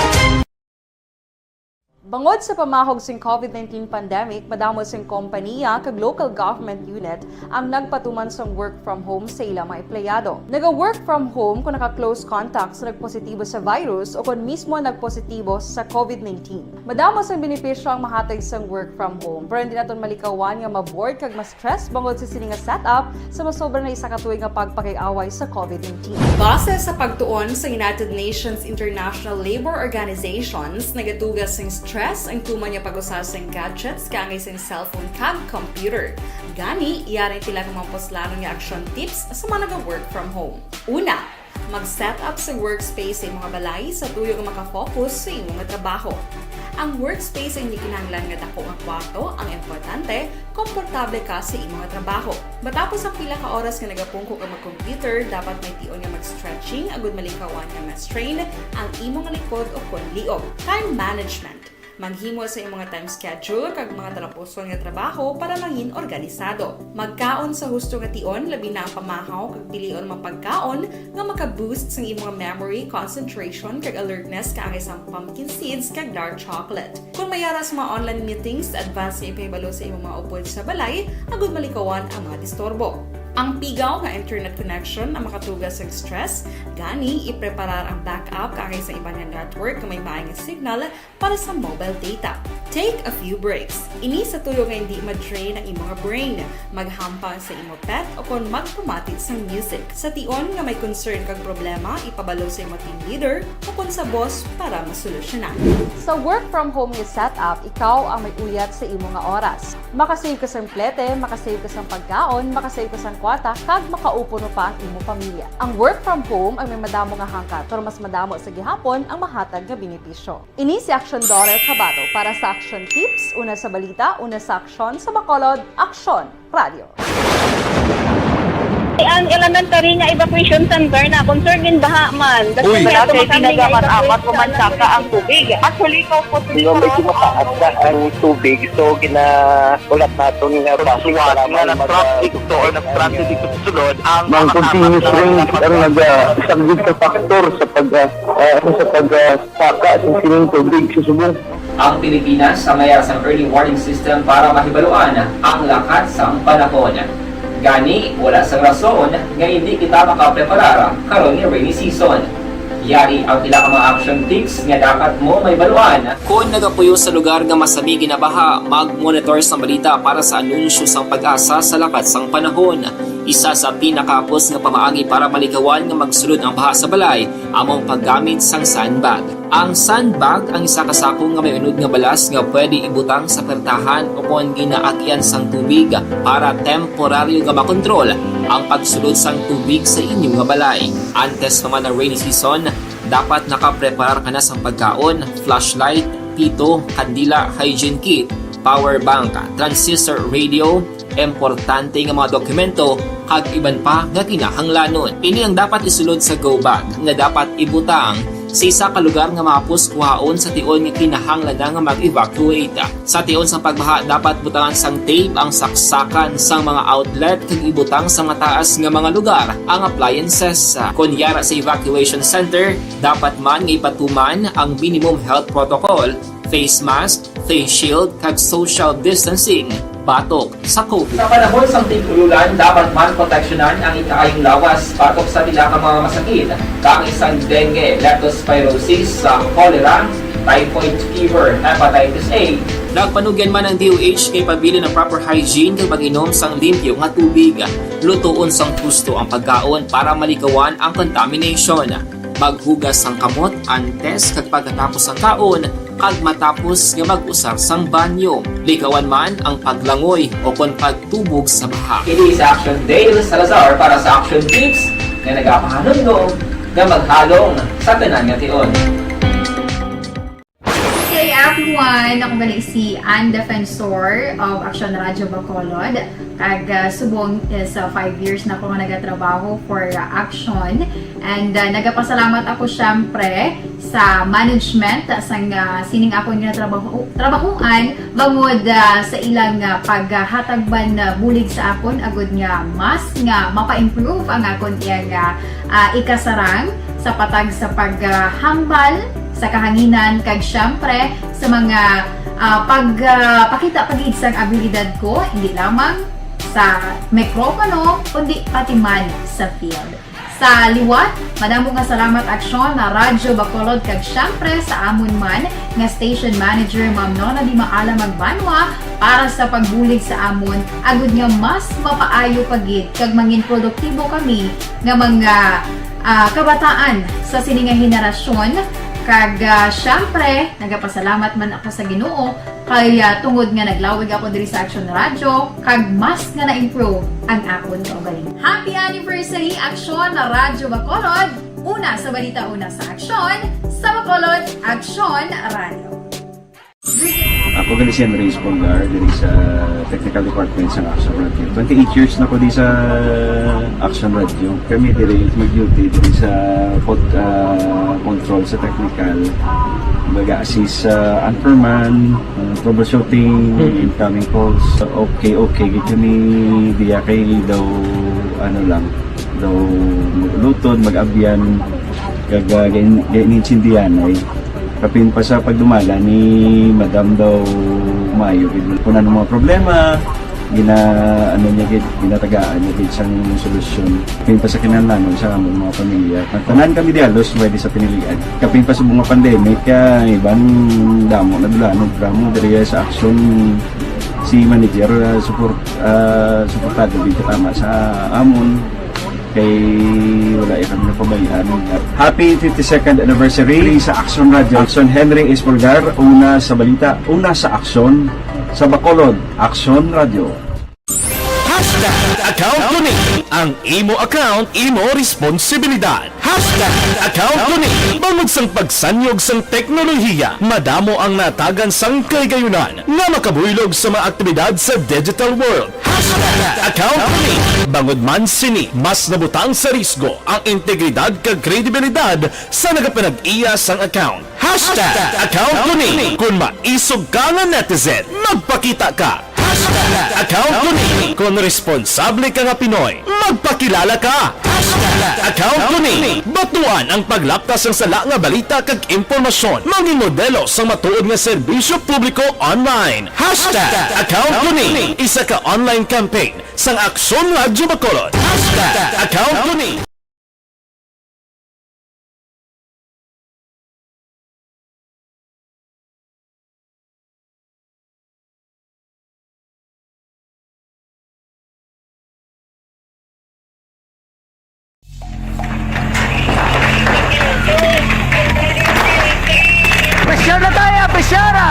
Bangod sa pamahog sing COVID nineteen pandemic, madamo sing kompaniya kag local government unit ang nagpatuman sang work from home sa ila mga empleyado. Naga-work from home kon naka-close contact sa nagpositibo sa virus o kon mismo nagpositibo sa COVID nineteen. Madamo sang benepisyo ang mahatag sang work from home, pero hindi naton malikawan nga ma-bored kag ma-stress bangod sa sini nga setup sa masobra na isa ka tuig nga pagpakig-away sa COVID nineteen. Base sa pagtuon sa United Nations International Labour Organizations, nagatuga sing stress ang tuman nga pag-usa sing gadgets kaangay sing cellphone kag computer. Gani, yari ang pila ka mga puslanon nga action tips sa mga naga-work from home. Una, mag-set up sa workspace sa imong balay sa tuyo nga maka-focus sa imong trabaho. Ang workspace ang hindi kinahanglan nga dako nga kwarto, ang importante, komportable ka sa imong trabaho. Matapos ang pila ka oras nga nagapungko ka mag-computer, dapat may tion nga mag-stretching agud malikawan nga ma-strain ang imong likod o kon liog. Time management. Maghimo sa imong time schedule kag mga talapuson nga trabaho para mangin organisado. Magkaon sa husto nga tion, labi na ang pamahaw kag pilion mga pagkaon nga maka-boost sang imong memory, concentration, kag alertness kaangay sang pumpkin seeds kag dark chocolate. Kon may ara sa mga online meetings, advance nga ipahibalo sa imong mga upod sa balay agud malikawan ang mga disturbo. Ang pigaw nga internet connection ang makatuga sa stress, gani ipreparar ang backup kaangay sa iban nga network nga may maay nga signal para sa mobile data. Take a few breaks. Ini sa tuyo nga hindi ma-drain ang imo nga brain, maghampang sa imo pet o kon magpamati sang music. Sa tion nga may concern kag problema, ipabalo sa imo team leader o kon sa boss para masolusyonan. Sa work from home nga setup, ikaw ang may uyat sa imo nga oras. Makasave ka sang plete, makasave ka sang pagkaon, makasave ka sang kwarta, kag makaupod pa ang imo pamilya. Ang work from home ang may madamo nga hangkat, pero mas madamo sa gihapon ang mahatag nga benepisyo. Ini si Action Doral Cabato para sa Action Tips, una sa balita, una sa aksyon, sa Bacolod, Aksyon Radio. Ang elementary nga evacuation center na concerned din baha man. Uy, Kasi wala kay kami nga tinaga man evacuation amat o man saka ang tubig. Actually, kaupod Di ba, medyo mataas na ang tubig, so ginaulat naton nga basi Suwat para nga may mag- nag-transit to or nag-transit dito sa sulod ang Ang mga continuous kasama rain na ang naga-, isa gid ka factor sa pag, ah, ah, sa pag, ah, saka sa sining tubig sa subong. Ang Pilipinas samaya sang early warning system para mahibaluan ang lakat sang panahon. Gani, wala sang rason nga hindi kita makapreparar karon nga rainy season. Yari ang pila ka mga action tips nga dapat mo mahibaluan. Kon nagapuyo sa lugar nga masami ginabaha, mag-monitor sang balita para sa anunsyo sang PAGASA sa lakat sang panahon. Isa sa pinakahapos nga pamaagi para malikawan nga magsulod ang baha sa balay amo ang paggamit sang sandbag. Ang sandbag ang isa ka sako nga may unod nga balas nga pwede ibutang sa pertahan o kon ginaagian sang tubig para temporaryo nga makontrol ang pagsulod sang tubig sa inyo nga balay. Antes pa man ang rainy season, dapat nakapreparar ka na sang pagkaon, flashlight, pito, kandila, hygiene kit, power bank, transistor radio, importante nga mga dokumento, kag iban pa nga kinahanglanon. Ini ang dapat isulod sa go bag nga dapat ibutang sa isa ka lugar nga mahapos kuhaon sa tion nga kinahanglan na nga mag-evacuate. Sa tion sang pagbaha, dapat butangan sang tape ang saksakan sang mga outlet kag ibutang sa mataas nga mga lugar ang appliances. Kon yara sa evacuation center, dapat man nga ipatuman ang minimum health protocol, face mask, face shield, kag social distancing batok sa COVID. Sa panahon sang tig-ululan, dapat man proteksyonan ang ikaayong lawas batok sa pila ka mga masakit, kaangay sang dengue, leptospirosis, sa cholera, typhoid fever, hepatitis A. Nagpanugyan man ang D O H nga ipabilin ang proper hygiene kag pag-inom sang limpyo nga tubig. Lutoon sang husto ang pagkaon para malikawan ang contamination. Maghugas sang kamot antes kag pagkatapos sang kaon, kag matapos nga mag-usar sang banyo. Likawan man ang paglangoy o kon pagtubog sa baha. Ini sa Action Dale Salazar para sa Action Tips nga nagapahanumdom nga maghalong sa tanan nga tion. Hey everyone! Ako gali si Ann Defensor of Action Radio Bacolod. Kag, ah, subong is, ah, five years na ako nga nagatrabaho for, ah, Action. And, ah, nagapasalamat ako siyempre sa management, ah, sang, ah, sining akon nga trabaho, trabahoan bangod, ah, sa ilang, ah, paghatag man, ah, bulig sa akon agud nga mas nga mapa-improve ang akon iyang, ah, ah, ikasarang sa patag sa paghambal sa kahanginan kag siyempre sa mga, ah, pag, ah, pakita pa gid sang abilidad ko, hindi lamang sa mikropono, kundi pati man sa field. Sa liwat, madamo nga salamat Aksyon na Radyo Bacolod kag siyempre sa amon man nga station manager, Ma'am Nona Di Maala Magbanwa, para sa pagbulig sa amon, agud nga mas mapaayo pa gid kag mangin produktibo kami nga mga, ah, kabataan sa sini nga henerasyon. Kag, ah, siyempre, nagapasalamat man ako sa Ginoo kay, ah, tungod nga naglawig ako diri sa Action Radio, kag mas nga na-improve ang akon kaugalingon. Happy anniversary, Aksyon na Radyo Bacolod! Una sa balita, una sa aksyon, sa Bacolod, Aksyon Radio. Ako gali si Andres Polgar, diri sa technical department sa Action Radio. Twenty-eight years na ko di sa Action Radio. Kami diri mag-duty diri sa pod-, ah, control sa technical. Baga assist sa anchorman, ah, troubleshooting, Mm. incoming calls. Okay, okay, gid kami diya kay daw, ano lang, daw lutod, mag-abyan, kag, ah, gain-, gain-, intindihan ay. Kapin pa sa pagdumala ni Madam daw maayo gid. Kung ano mga problema, Gina-, ano niya gid, ginatagaan niya gid sang solusyon. Kapin pa sa kinahanglanon sa among mga pamilya. Nagtanan kami dialos, pwede sa pinilian. Kapin pa sa mga pandemic, ah, iban damo na dulanog, damo diri sa aksyon si manager, ah, support, ah, suportado gid katama sa amon. Kay wala ya kami napabayaan. Happy fifty-second anniversary sa Aksyon Radio. Aksyon Henry Espolgar, una sa balita, una sa aksyon, sa Bacolod, Aksyon Radio. Hashtag account ko ni. Ang imo account, imo responsibilidad. Hashtag account ko ni. Bangod sang pagsanyog sang teknolohiya, madamo ang natagan sang kahigayunan nga makabuylog sa mga aktibidad sa digital world. Hashtag account ko ni. Bangod man sini, mas nabutang sa risgo ang integridad kag kredibilidad sa nagapanag-iya sang account. Hashtag account ko ni. Kung maisog ka nga netizen, magpakita ka. Hashtag account ko ni. Kung responsable ka nga Pinoy, magpakilala ka. Hashtag account ko ni. Batuan ang paglapkas sang sala nga balita kag impormasyon. Mangin modelo sang matuod nga serbisyo publiko online. Hashtag account ko ni. Isa ka online campaign sang Aksyon Radyo Bacolod. Hashtag account ko ni. Pressure na tayo! Pressure na!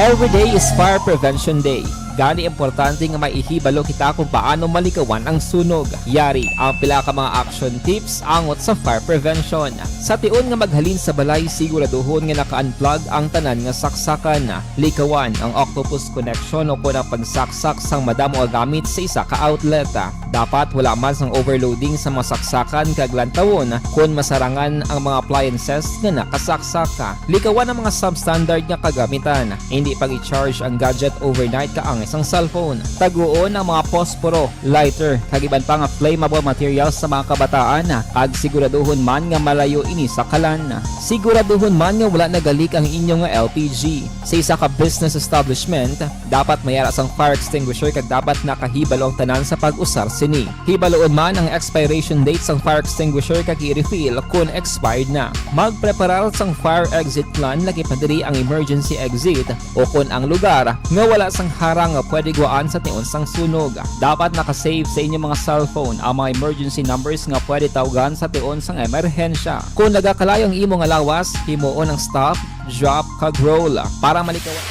Every day is Fire Prevention Day. Gani, importante nga may ihibalo kita kung paano malikawan ang sunog. Yari ang pila ka mga action tips angot sa fire prevention. Sa tion nga maghalin sa balay, siguraduhon nga naka-unplug ang tanan nga saksakan. Likawan ang octopus connection o kon ang pagsaksak sang madamo nga gamit sa isa ka outlet. Dapat wala man sang overloading sa mga saksakan kag lantawon kon masarangan ang mga appliances nga nakasaksak. Likawan ang mga substandard nga kagamitan. Indi pag-i-charge ang gadget overnight kaangay sang cellphone. Taguon ang mga posporo, lighter, kag iban pa nga flammable materials sa mga kabataan, kag siguraduhon man nga malayo ini sa kalan. Siguraduhon man nga wala nagalik ang inyo nga L P G. Sa isa ka business establishment, dapat may ara sang fire extinguisher kag dapat nakahibalo ang tanan sa pag-usar sini. Hibaloon man ang expiration date sang fire extinguisher kag i-refill kon expired na. Magpreparar sang fire exit plan, lakip na diri ang emergency exit, o kon ang lugar nga wala sang harang nga pwede gwaan sa tion sang sunog. Dapat naka-save sa inyo mga cellphone ang mga emergency numbers nga pwede tawgan sa tion sang emerhensya. Kon nagakalayo ang imo nga lawas, himuon ang stop, drop, kag roll para malikawan.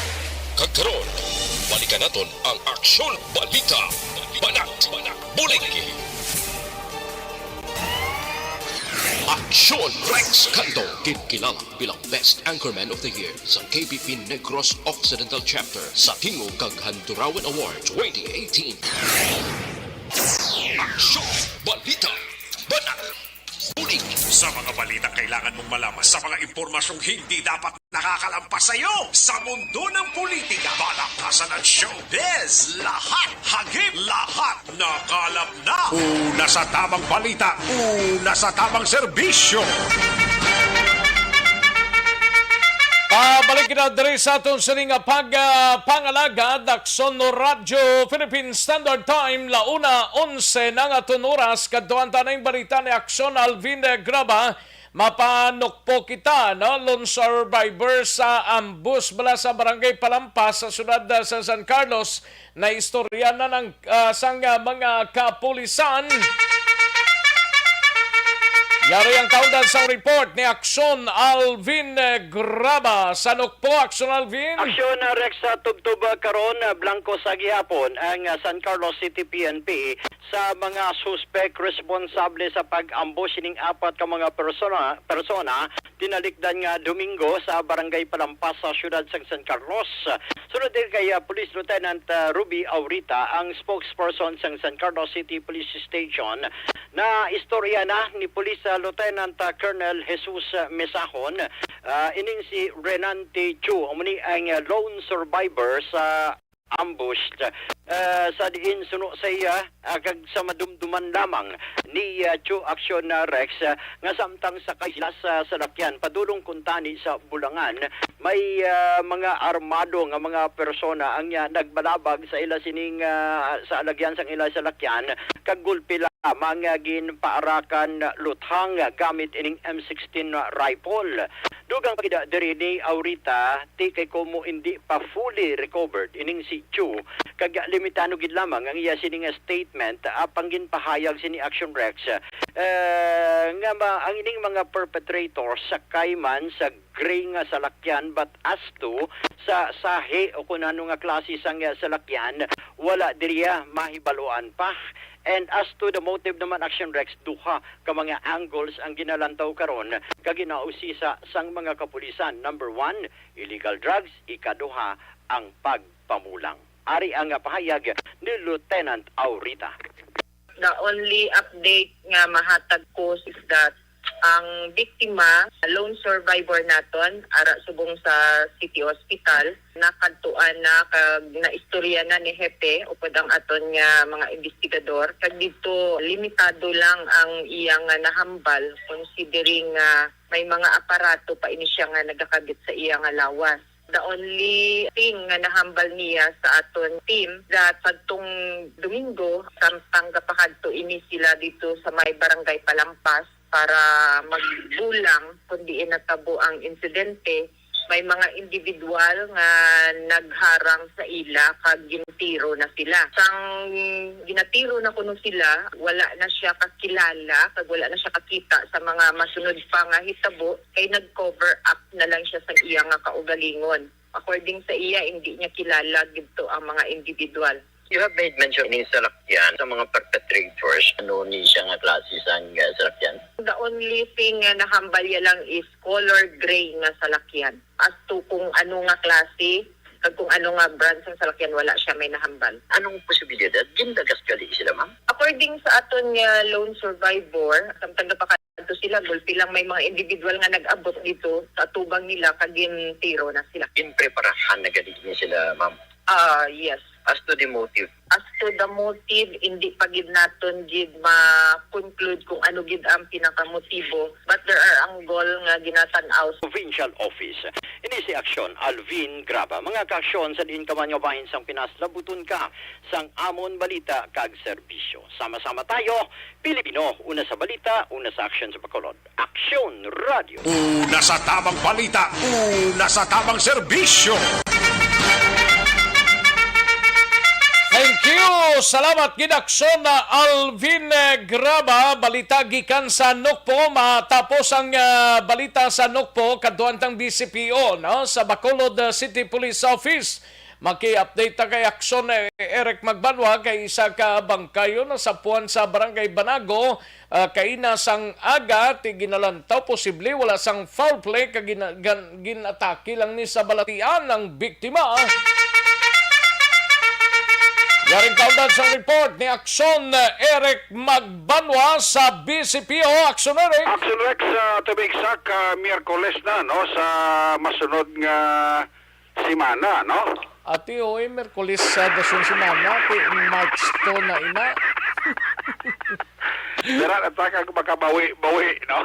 Kag karon, balikan naton ang Aksyon Balita. Banat, bulig. Aksyon Rex Canto, ginkilala bilang Best Anchorman of the Year sa K B P Negros Occidental Chapter sa Tingog kag Handurawan Award twenty eighteen. Aksyon Balita. Banat. Bulig. Sa mga balitang kailangan mong malaman, sa mga impormasyong hindi dapat nakakalampas sa iyo, sa mundo ng politika, balakasan at showbiz, lahat hagip, lahat nakalap na. Una sa tamang balita, una sa tamang serbisyo. Pabalik kita diri sa aton sini nga pag, ah, pangalagad, Aksyon Radyo Philippine Standard Time, la una onse na nga aton oras. Kadtuan ta na ang balita ni Aksyon Alvin Graba. Mapanukpo kita, no? Lone survivor sa ambush bala sa Barangay Palampas sa siyudad, ah, sa San Carlos. Naistorya na ng, ah, sang, ah, mga kapulisan. Yari ang kaundan sang report ni Aksyon Alvin, eh, Graba. Sa Nukpo, Aksyon Alvin. Aksyon, ah, Rex, sa tubtob, ah, karon, ah, blanco sa gihapon ang, ah, San Carlos City P N P sa mga suspek responsable sa pag-ambush ning apat ka mga persona, persona tinalikdan nga Domingo sa Barangay Palampas sa siyudad sang San Carlos. Sunod din kay, ah, Police Lieutenant, ah, Ruby Aurita, ang spokesperson sang San Carlos City Police Station, na istorya na ni Police, ah, Lieutenant, ah, Colonel Jesus, ah, Mesahon, ah, ining si Renante Chu, amo ni ang, ah, lone survivor sa ambush. ah, sa diin suno sa iya, ah, kag sa madumduman lamang ni, ah, Chu Action, ah, Rex, ah, nga samtang sakay sila sa salakyan padulong kuntani sa Bulangan, may, ah, mga armado nga mga persona ang, ah, nagbalabag sa ila sining, ah, sa alagyan sang ila salakyan, kag gulpi lamang, ah, ginpaarakan luthang, ah, gamit ining M sixteen rifle. Dugang pa gid diri ni Aurita, ti kay komo indi pa fully recovered ining si Chu, kag limitado gid lamang ang iya sini nga statement, apang ginpahayag sini Action Rex, eh, nga ma-, ang ining mga perpetrators sakay man sa gray nga salakyan, but as to sa sahi o kun ano nga klase sang, eh, salakyan, wala diriya mahibaluan pa. And as to the motive naman, Action Rex, duha ka mga angles ang ginalantaw karon kag ginausisa sang mga kapulisan. Number one, illegal drugs. Ikaduha, ang pagpamulang. Ari ang pahayag ni Lieutenant Aurita. The only update nga mahatag ko is that ang biktima, lone survivor naton, ara subong sa City Hospital, nakadtuan na kag naistorya na ni Hepe upod ang aton nga mga investigador. Kag dito, limitado lang ang iya nga nahambal, considering nga may mga aparato pa ini siya nga nagakabit sa iya nga lawas. The only thing nga nahambal niya sa aton team, that sadtong Domingo, samtang gapakadto ini sila dito sa may Barangay Palampas para magbulang kung diin natabo ang insidente, may mga individual nga nagharang sa ila kag gintiro na sila. Sang ginatiro na kuno sila, wala na siya kakilala kag wala na siya kakita sa mga masunod pa nga hitabo, kay nag-cover up na lang siya sa iya nga kaugalingon. According sa iya, hindi niya kilala gidto ang mga individual. You have made mention ni salakyan sa mga perpetrators. Ano ni siya nga klase sang, uh, salakyan? The only thing nga nahambal niya lang is color gray nga salakyan. As to kung ano nga klase, kag kung ano nga brand sang salakyan, wala siya may nahambal. Anong posibilidad? Gindagas gali sila, ma'am? According sa aton nga lone survivor, samtang gapakadto sila, gulpi lang may mga individual nga nag-abot dito sa atubang nila, kag gintiro na sila. Ginpreparahan na gali ni sila, ma'am? Ah, yes. As to the motive? As to the motive, hindi pa gid naton gid ma-conclude kung ano gid ang pinakamotibo, but there are angle nga ginatan-aw. Provincial Office. Ini si Aksyon Alvin Graba. Mga kaaksyon sa diin ka man nga bahin sang Pinas, labuton ka sang amon balita kag serbisyo. Sama-sama tayo, Pilipino, una sa balita, una sa aksyon sa Bacolod. Aksyon Radio. Una sa tamang balita, una sa tamang serbisyo. Thank you. Salamat gid, Aksyon, ah, Alvin, eh, Graba. Balita gikan sa Nokpo. Matapos ang, ah, balita sa Nokpo, kadtuan tang B C P O, no, sa Bacolod, ah, City Police Office. Maki-update ta kay Aksyon, eh, Eric Magbanwa, kay isa ka bangkayo nasapuan sa Barangay Banago, ah, kaina sang aga, ti ginalantaw posible wala sang foul play kag gina-, gan-, ginatake lang ni sa balatian ang biktima. Yaring kaundan sang report ni Aksyon, eh, Eric Magbanwa sa B C P O. Aksyon, Eric. Aksyon, Rex, ah, to be exact, ah, Miyerkules na, no, sa masunod nga semana, no? Ati, oy, Merkulis sa dason semana, ti March two na ina. Dira na ta kag makabawi-bawi, no?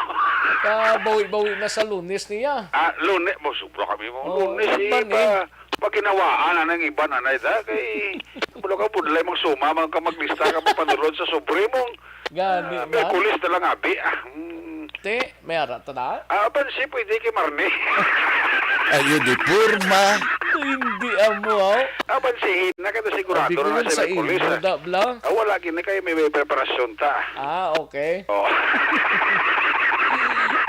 Kabawi-bawi na sa Lunes niya. Ah, Lunes, mo sobra kami mo. Oo, Lunes, eh, man, eh. Pa, paginawaan na ng iba na na ita, kay wala ka budlay mong suma, man ka maglista ka papanulod sa sobre mong Gani Ah, man. Merkulis na lang, abi. Ah, hmm. Te, may ara ta na? Ah, abansi, pwede kay Marni. Ayo di porma. Hindi amo, aw. Abansi, na ka na sigurado Abi ko na lang sa sa Merkulis, imo, ah. Da, bla. Ah, wala, gini kayo may, may preparasyon ta. Ah, okay. Oh.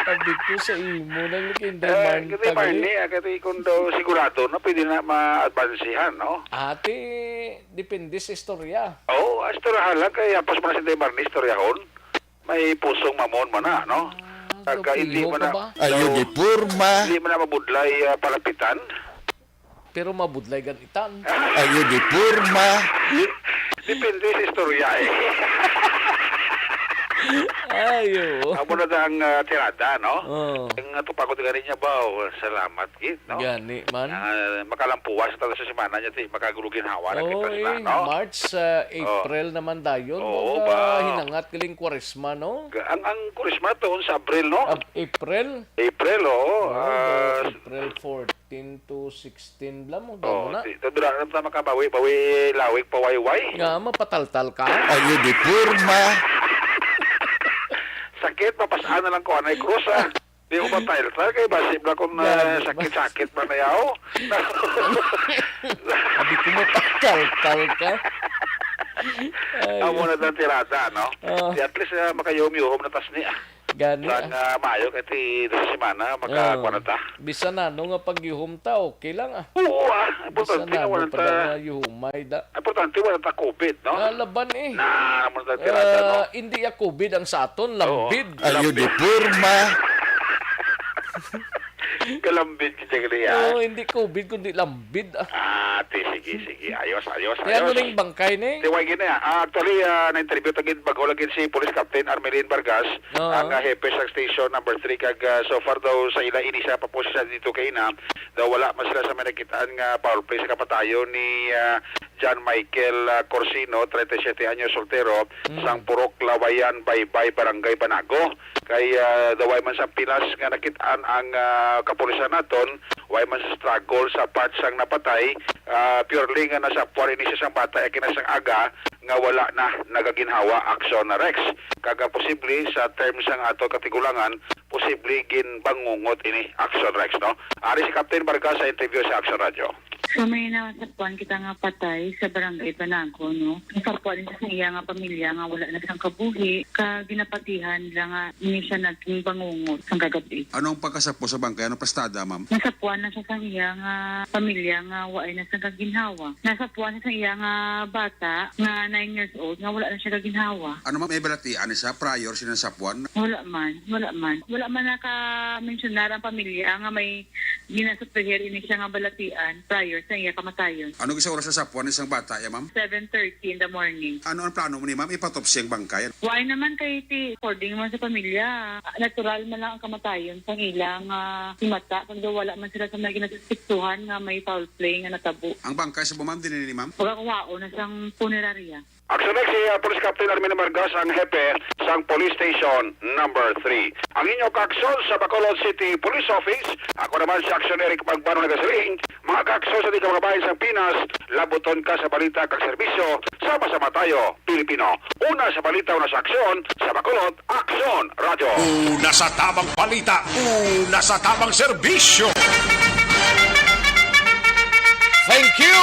Abi ko sa imo, nang looking Eh, down kay ka, Marni, gani. Ah, kay kung daw sigurado na, pwede na ma-advancehan, no? Ate, depende sa istorya. Oo, ah, istoryahan lang kay hapos man na si Day Marni istoryahon. May pusong mamon man na, no? Ah, Kag, ah, hindi piliho man ka na, ba? Ayo no, di porma. Hindi man na mabudlay, ah, palapitan. Pero mabudlay ganitan. Ayo di porma. Depende sa istorya, eh. Ay, oo. Amo na ang, ah, tirada, no? Oo. Ang, ah, tupagon gani niya ba, oh, salamat gid, no? Gani man. Ah, makalampuwas ta sa semana niya, ti, makaguluginhawa na kita Oo, sila, eh. no? March, ah, Oo. April naman dayon. Oo, Mga ba? hinangat galing Kwaresma, no? Ga-, ang, ang Kwaresma tuon sa Abril, no? Ab-, April? April, oo. Oo, Ah, April fourteen to sixteen, bla mo, damo Oo, na. di, to, dira na ta makabawi, bawi, lawig, pawayway. Nga, mapataltal ka? Ayo di porma. Sakit, mapasaan na lang ko, anay krus, ah. Di ko mataltal, kay basi bla kung, ah, Grabe, sakit-sakit man na yaw. Sabi ko, mapataltal ka. Ay, Amo na ang tirada, no? Ah. Di at least, ah, makayuhom-yuhom na tas ni, ah. Gani, Sa ah. nga maayo kay ti dos semana, maka-, Oo. kuwan na ta. Bisan ano nga pagyuhom ta, okay lang, ah. Oo, ah. Importante Bisan nga ano wala pa ta, na nga yuhumay da. importante wala ta covid, no? Ah, laban, eh. Na, amo na tirada, no? Ah, hindi ya covid ang sa aton, Oo. lambid. Ayo di Lambid. porma. Kalambid kita gali, ah. Oo, hindi covid, kundi lambid, ah. Ah, ti, sige, sige. Ayos, ayos, Kaya ano ayos. ning bangkay ni? Ti, way gini, ah. Ah, actually, ah, na-interview ta gid, bag-o lang gid si Police Captain Armelin Vargas, Oo. ang, ah, hepe sa station number three, kag, ah, so far daw sa ila, ini siya pa po siya dito kay ina, daw wala man sila sa may nakitaan nga foul play sa kamatayon ni, ah, John Michael, ah, Corsino, treinta y siete anyos, soltero, Mm. sang Purok Lawayan, Baybay, Barangay Banago. Kay, ah, daw way man sa pilas nga nakit-an ang, ah, kapulisan naton, way man sa struggle sa part sang napatay, ah, purely nga nasapwan ini siya sang bata, eh, kina sang aga nga wala na nagaginhawa, Action Rex. Kag, ah, posible sa terms sang ato katigulangan, posible ginbangungot ini, Action Rex, no? Ari si Captain Vargas sa interview sa Action Radio. So, may nasapuan kita nga patay sa Barangay Banago, no? Nasapuan sa iya nga pamilya nga wala na sang kabuhi, kag ginapatihan nila nga ini siya naging bangungot sang kagab-i. Ano ang pagkasapo sa bangkay? Ano pastada, ma'am? Nasapuan na siya sang iya nga pamilya nga wala na sang kaginhawa. Nasapuan na sang iya nga bata nga nine years old nga wala na siya kaginhawa. Ano, ma'am, may balatian ni siya prior sa nasapuan? Wala man, wala man. Wala man naka-mensionar ang pamilya nga may ginasuperher ini siya nga balatian prior sa iya kamatayon. Ano gid sa oras sa sapuan ni sang bata, ya, ma'am? Seven thirty in the morning. Ano ang plano mo ni, ma'am? Ipatopsy ang bangkay? Wala naman kay ti, according man sa pamilya, natural man lang ang kamatayon sang ilang, ah, himata, kag daw wala man sila sa mga ginasuspiktuhan nga may foul play nga natabo. Ang bangkay sa ma'am, din ni, ma'am? Pagkakuhaon na sang punerarya. Action Next, si, uh, Police Captain Armin Vargas, ang hepe sang Police Station Number Three. Ang inyo kaaksyon sa Bacolod City Police Office, ako naman si Action Eric Magbano nagasiling, mga kaaksyon sa tika mga bayan sang Pinas, labuton ka sa balita kag serbisyo, sama-sama tayo, Pilipino. Una sa balita, una sa aksyon, sa Bacolod, Aksyon Radyo. Una sa tamang balita, una sa tamang serbisyo. Thank you!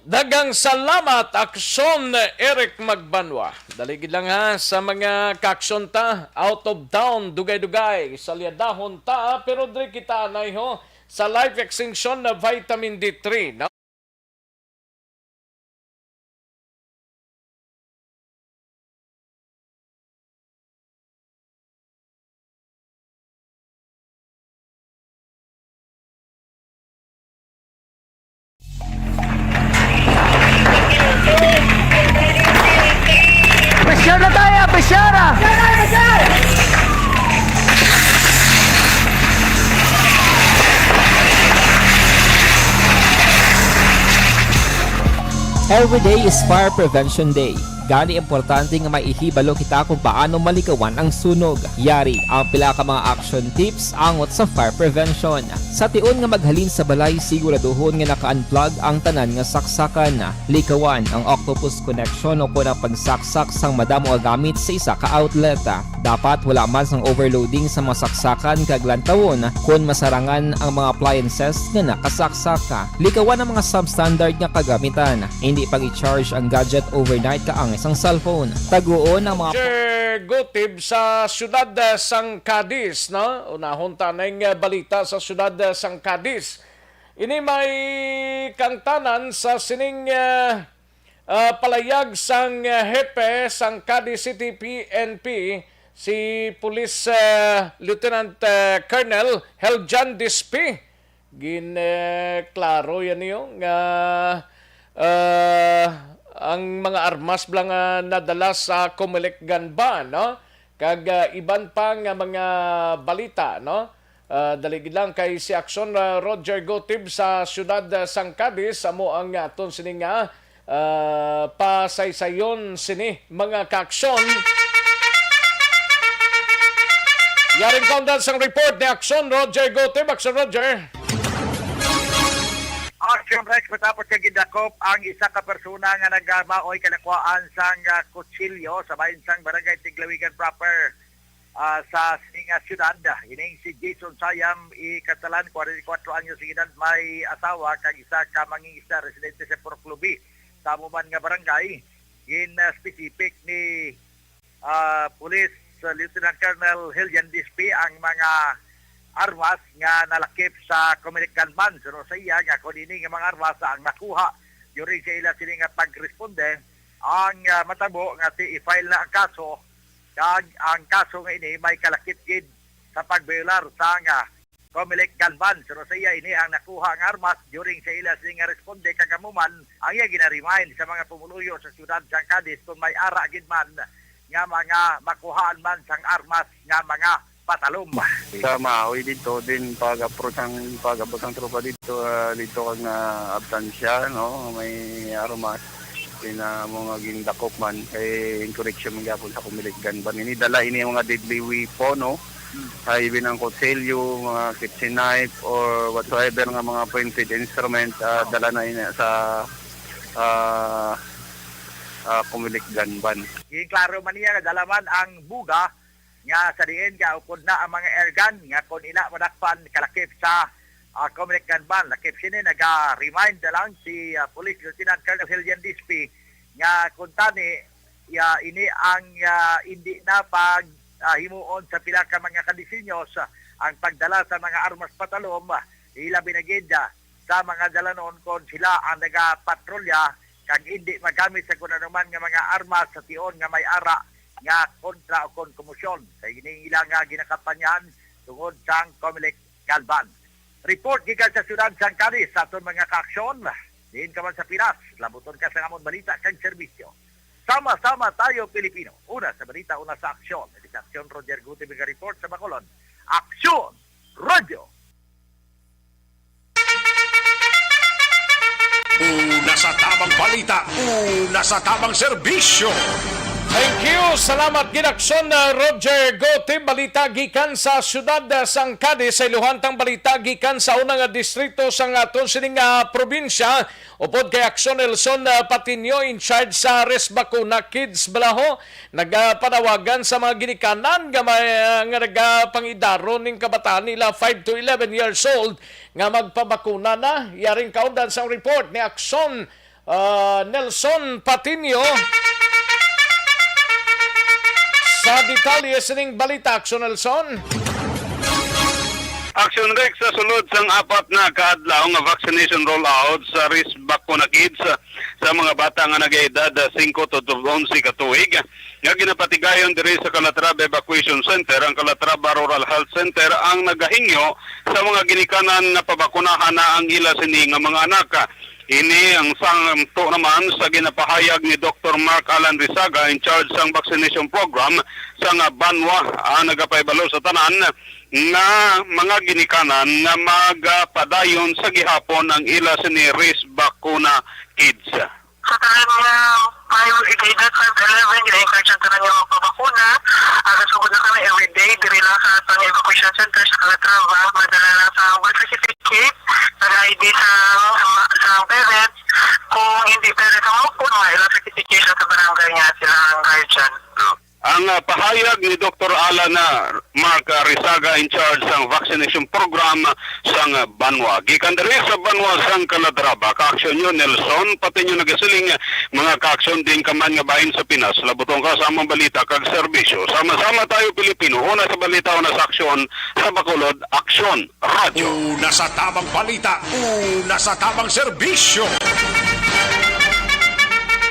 Daghang salamat, Aksyon Eric Magbanwa. Dali gid lang ha, sa mga kaaksyon ta, out of town, dugay-dugay, salyadahon ta, pero diri kita anay ho, sa life extension na vitamin D three, no? Pressure na tayo, pressure ah! Every day is Fire Prevention Day. Gani, importante nga may ihibalo kita kung paano malikawan ang sunog. Yari ang pila ka mga action tips angot sa fire prevention. Sa tion nga maghalin sa balay, siguraduhon nga naka-unplug ang tanan nga saksakan. Likawan ang octopus connection o kon ang pagsaksak sang madamo nga gamit sa isa ka outlet. Dapat wala man sang overloading sa mga saksakan kag lantawon kon masarangan ang mga appliances nga nakasaksak. Likawan ang mga substandard nga kagamitan. Hindi pag-i-charge ang gadget overnight kaangay sang cellphone. Taguon ang mga Sir Gutib sa siyudad, eh, sang Cadiz, no? Unahon ta ning, eh, balita sa siyudad, eh, sang Cadiz. Ini may kangtanan sa sining, eh, ah, palayag sang, eh, hepe sang Cadiz City P N P, si Police, eh, Lieutenant, eh, Colonel Heljan Dispi. Gin, eh, klaro yan niyo nga, ah, ang mga armas bala nga nadala sa Comelec gun ban, no? kag, ah, iban pa nga mga balita, no? Ah, dali gid lang kay si Aksyon, ah, Roger Gotib sa siyudad, ah, sang Cadiz, amo ang aton sini nga, ah, pasaysayon sini, mga kaaksyon. Yaring kaundan sang report ni Aksyon Roger Gotib. Aksyon Roger. Action Rex, matapos nga gidakop ang isa ka persona nga nagamaoy kalakwaan sang, ah, kutsilyo sa bahin sang Barangay Tiglawigan proper, ah, sa sining, ah, siyudad. Ining si Jason Sayam, i Catalan, forty-four anyos ang edad, may asawa kag isa ka mangingisda residente sa Purok Lubi sa amo man nga barangay. Gin, ah, specific ni, ah, Police, ah, Lieutenant Colonel Helian Dispi ang mga armas nga nalakip sa Comelec gunman. Suno sa iya nga kon ini nga mga armas ang nakuha during sa ila sini nga pagresponde, ang, ah, matabo nga si i-file na ang kaso, kag ang kaso nga ini may kalakip gid sa pagbayolar sa nga Comelec gunman. Suno sa iya, ini ang nakuha nga armas during sa ila sini nga responde, kag amo man ang iya gina-remind sa mga pumuluyo sa siyudad sang Cadiz kung may ara gid man nga mga makuhaan man sang armas nga mga patalom. Sa maoy dito din pag-approach ang pag-abot ang tropa dito, ah, dito kag na abtansya, no, may armas. Din na mo nga gindakop man kay in correction man gyapon sa Comelec gunman. Ini dala ini mga deadly weapon, no? Hmm. Ah, even ang kutsilyo, mga kitchen knife, or whatsoever nga mga pointed instrument, ah, dala na ini sa, ah, ah, Comelec gunman. Ginklaro man niya nga dala man ang buga nga sa diin nga upod na ang mga airgun nga kon ila madakpan kalakip sa, ah, Comelec gunman. Lakip sini, naga-remind na lang si, ah, Police Lieutenant Colonel Helian Dispi nga kung tani, ya, ini ang, ah, indi na pag, ah, himuon sa pila ka mga kadisenyos, ah, ang pagdala sa mga armas patalom, ah, ilabi na gid, ah, sa mga dalanon kon sila ang nagapatrolya, kag indi magamit sa kun ano man nga mga armas sa tion nga may ara nga kontra o kon komosyon. Kay ini ila nga ginakampanyahan tungod sang Comelec gunman. Report gikan sa siyudad sang Cadiz sa aton mga kaaksyon. Diin ka man sa Pinas, labuton ka sa amon balita kag serbisyo. Sama-sama tayo, Pilipino. Una sa balita, una sa aksyon. Ito sa Aksyon, Roger Gutierrez, report sa Bacolod. Aksyon! Radyo! Una sa tabang balita, una sa tabang serbisyo. Thank you. Salamat, Ginaksyon, uh, Roger Gote. Balita gikan sa siyudad, uh, sang Cadiz. Sa iluhan tang balita gikan sa una nga distrito sang aton sining, uh, probinsya. Upod kay Aksyon Nelson, uh, Patiño, in charge sa Res Bakuna Kids Balaho, nagapanawagan sa mga ginikanan nga may, uh, nga nagapangidaro ning kabataan nila five to eleven years old nga magpabakuna na. Yaring kaundan sang report ni Aksyon, ah, Nelson Patiño. Sa detalye sining balita, Aksyon Nelson. Aksyon Rex, sa sulod sang apat na ka adlaw nga vaccination rollout sa Res Bakuna Kids, ah, sa mga bata nga nagaedad, ah, singko to onse ka tuig, nga ginapatigayon diri sa Calatrava Evacuation Center, ang Calatrava Rural Health Center ang nagahingyo sa mga ginikanan na pabakunahan na ang ila sini nga mga anak. Ini ang santo naman sa ginapahayag ni Doktor Mark Alan Risaga, in charge sang vaccination program sang Banwa, ang nagapahibalo sa tanan nga mga ginikanan na magapadayon sa gihapon ang ila sini Res Bakuna Kids. Sa tanan nga five, grade five to eleven, gina-encourage ang tanan nga magpabakuna. Aga sugod na kami everyday, diri lang sa aton evacuation center sa Calatrava, madala lang sa birth certificate, nag-I D sa, sa, sa parents. Kung hindi pwede sa mga, mga ilang certification sa barangay nga sila ang guardian. Ang, ah, pahayag ni Doktor Alan, ah, Mark, ah, Risaga, in charge sang vaccination program sang, ah, Banwa. Gikan diri sa Banwa sang Calatrava, kaaksyon nyo, Nelson, pati nyo nagasiling, ah, mga kaaksyon din ka man nga bahin sa Pinas, labuton ka sa among balita kag serbisyo. Sama-sama tayo, Pilipino. Una sa balita, una sa aksyon, sa Bacolod, aksyon. Radyo. Una sa tabang balita, una sa tabang serbisyo.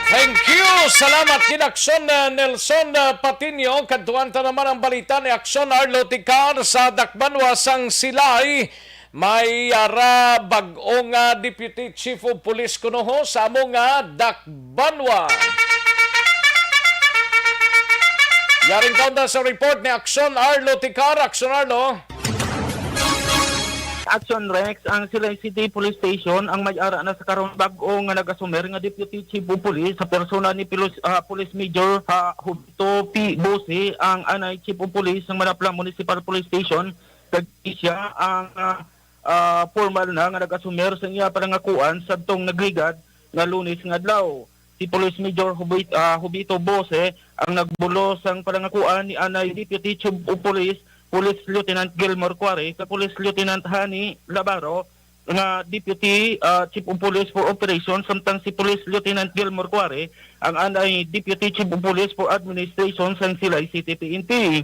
Thank you. Salamat, Ginaksyon, uh, Nelson, uh, Patiño. Kadtuan ta naman ang balita ni Aksyon Arlo Ticar sa Dakbanwa sang Silay. May ara bag-o nga Deputy Chief of Police kuno ho sa amo nga Dakbanwa. Yaring kaunda sa report ni Action Arlo Ticar. Action Arlo. Action Rex, ang Silay City Police Station ang may ara na sa karon bag-o nga nagasumer nga Deputy Chief of Police sa persona ni Pilos-, ah, Police Major, ah, Hubito P. Bose, ang anay Chief of Police ng Manapla Municipal Police Station, kag siya ang, ah, ah, formal na nga nagasumer sa iya palangakuan sadtong nagligad nga Lunes nga adlaw. Si Police Major Hubit-, ah, Hubito Bose ang nagbulos sang palangakuan ni anay Deputy Chief of Police, Police Lieutenant Gilmore Cuare, kag Police Lieutenant Hani Labaro, nga Deputy, ah, Chief of Police for Operations, samtang si Police Lieutenant Gilmore Cuare ang anay Deputy Chief of Police for Administration sang Silay City P N P.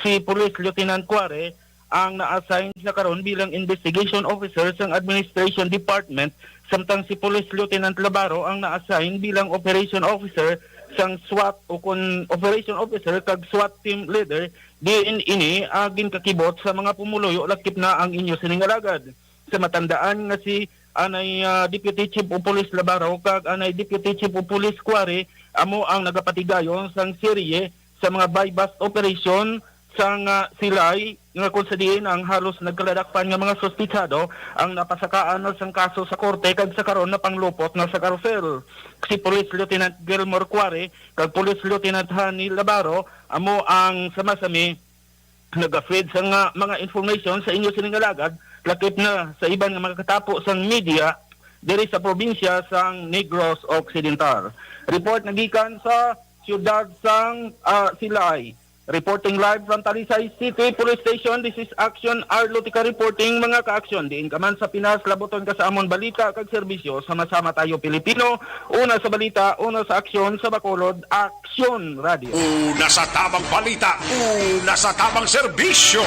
Si Police Lieutenant Cuare ang na-assign sa karon bilang investigation officer sang Administration Department, samtang si Police Lieutenant Labaro ang na-assign bilang operation officer sang SWAT, o kon operation officer kag SWAT team leader, diin ini, ah, ginkakibot sa mga pumuluyo, lakip na ang inyo sining alagad. Sa matandaan nga si anay, ah, Deputy Chief of Police Labaro kag anay Deputy Chief of Police Cuare amo ang nagapatigayon sang serye sa mga buy-bust operation sang, ah, Silay, nga kung sa diin ang halos nagkaladakpan nga mga suspitsado ang napasakaan na sang kaso sa korte kag sa karon napanglupot na sa karsel. Si Police Lieutenant Gilmore Cuare kag Police Lieutenant Hani Labaro amo ang sama-sami nagafeed sang, ah, mga information sa inyo sining alagad, lakip na sa iban nga mga katapo sang media diri sa probinsya sang Negros Occidental. Report nagikan sa siyudad sang, ah, Silay. Reporting live from Talisay City Police Station, this is Action Arlotica reporting, mga ka-aksyon. Diin ka man sa Pinas, labuton ka sa amon balita kag serbisyo. Sama-sama tayo, Pilipino. Una sa balita, una sa aksyon, sa Bacolod, Aksyon Radio. Una sa tabang balita, una sa tabang serbisyo.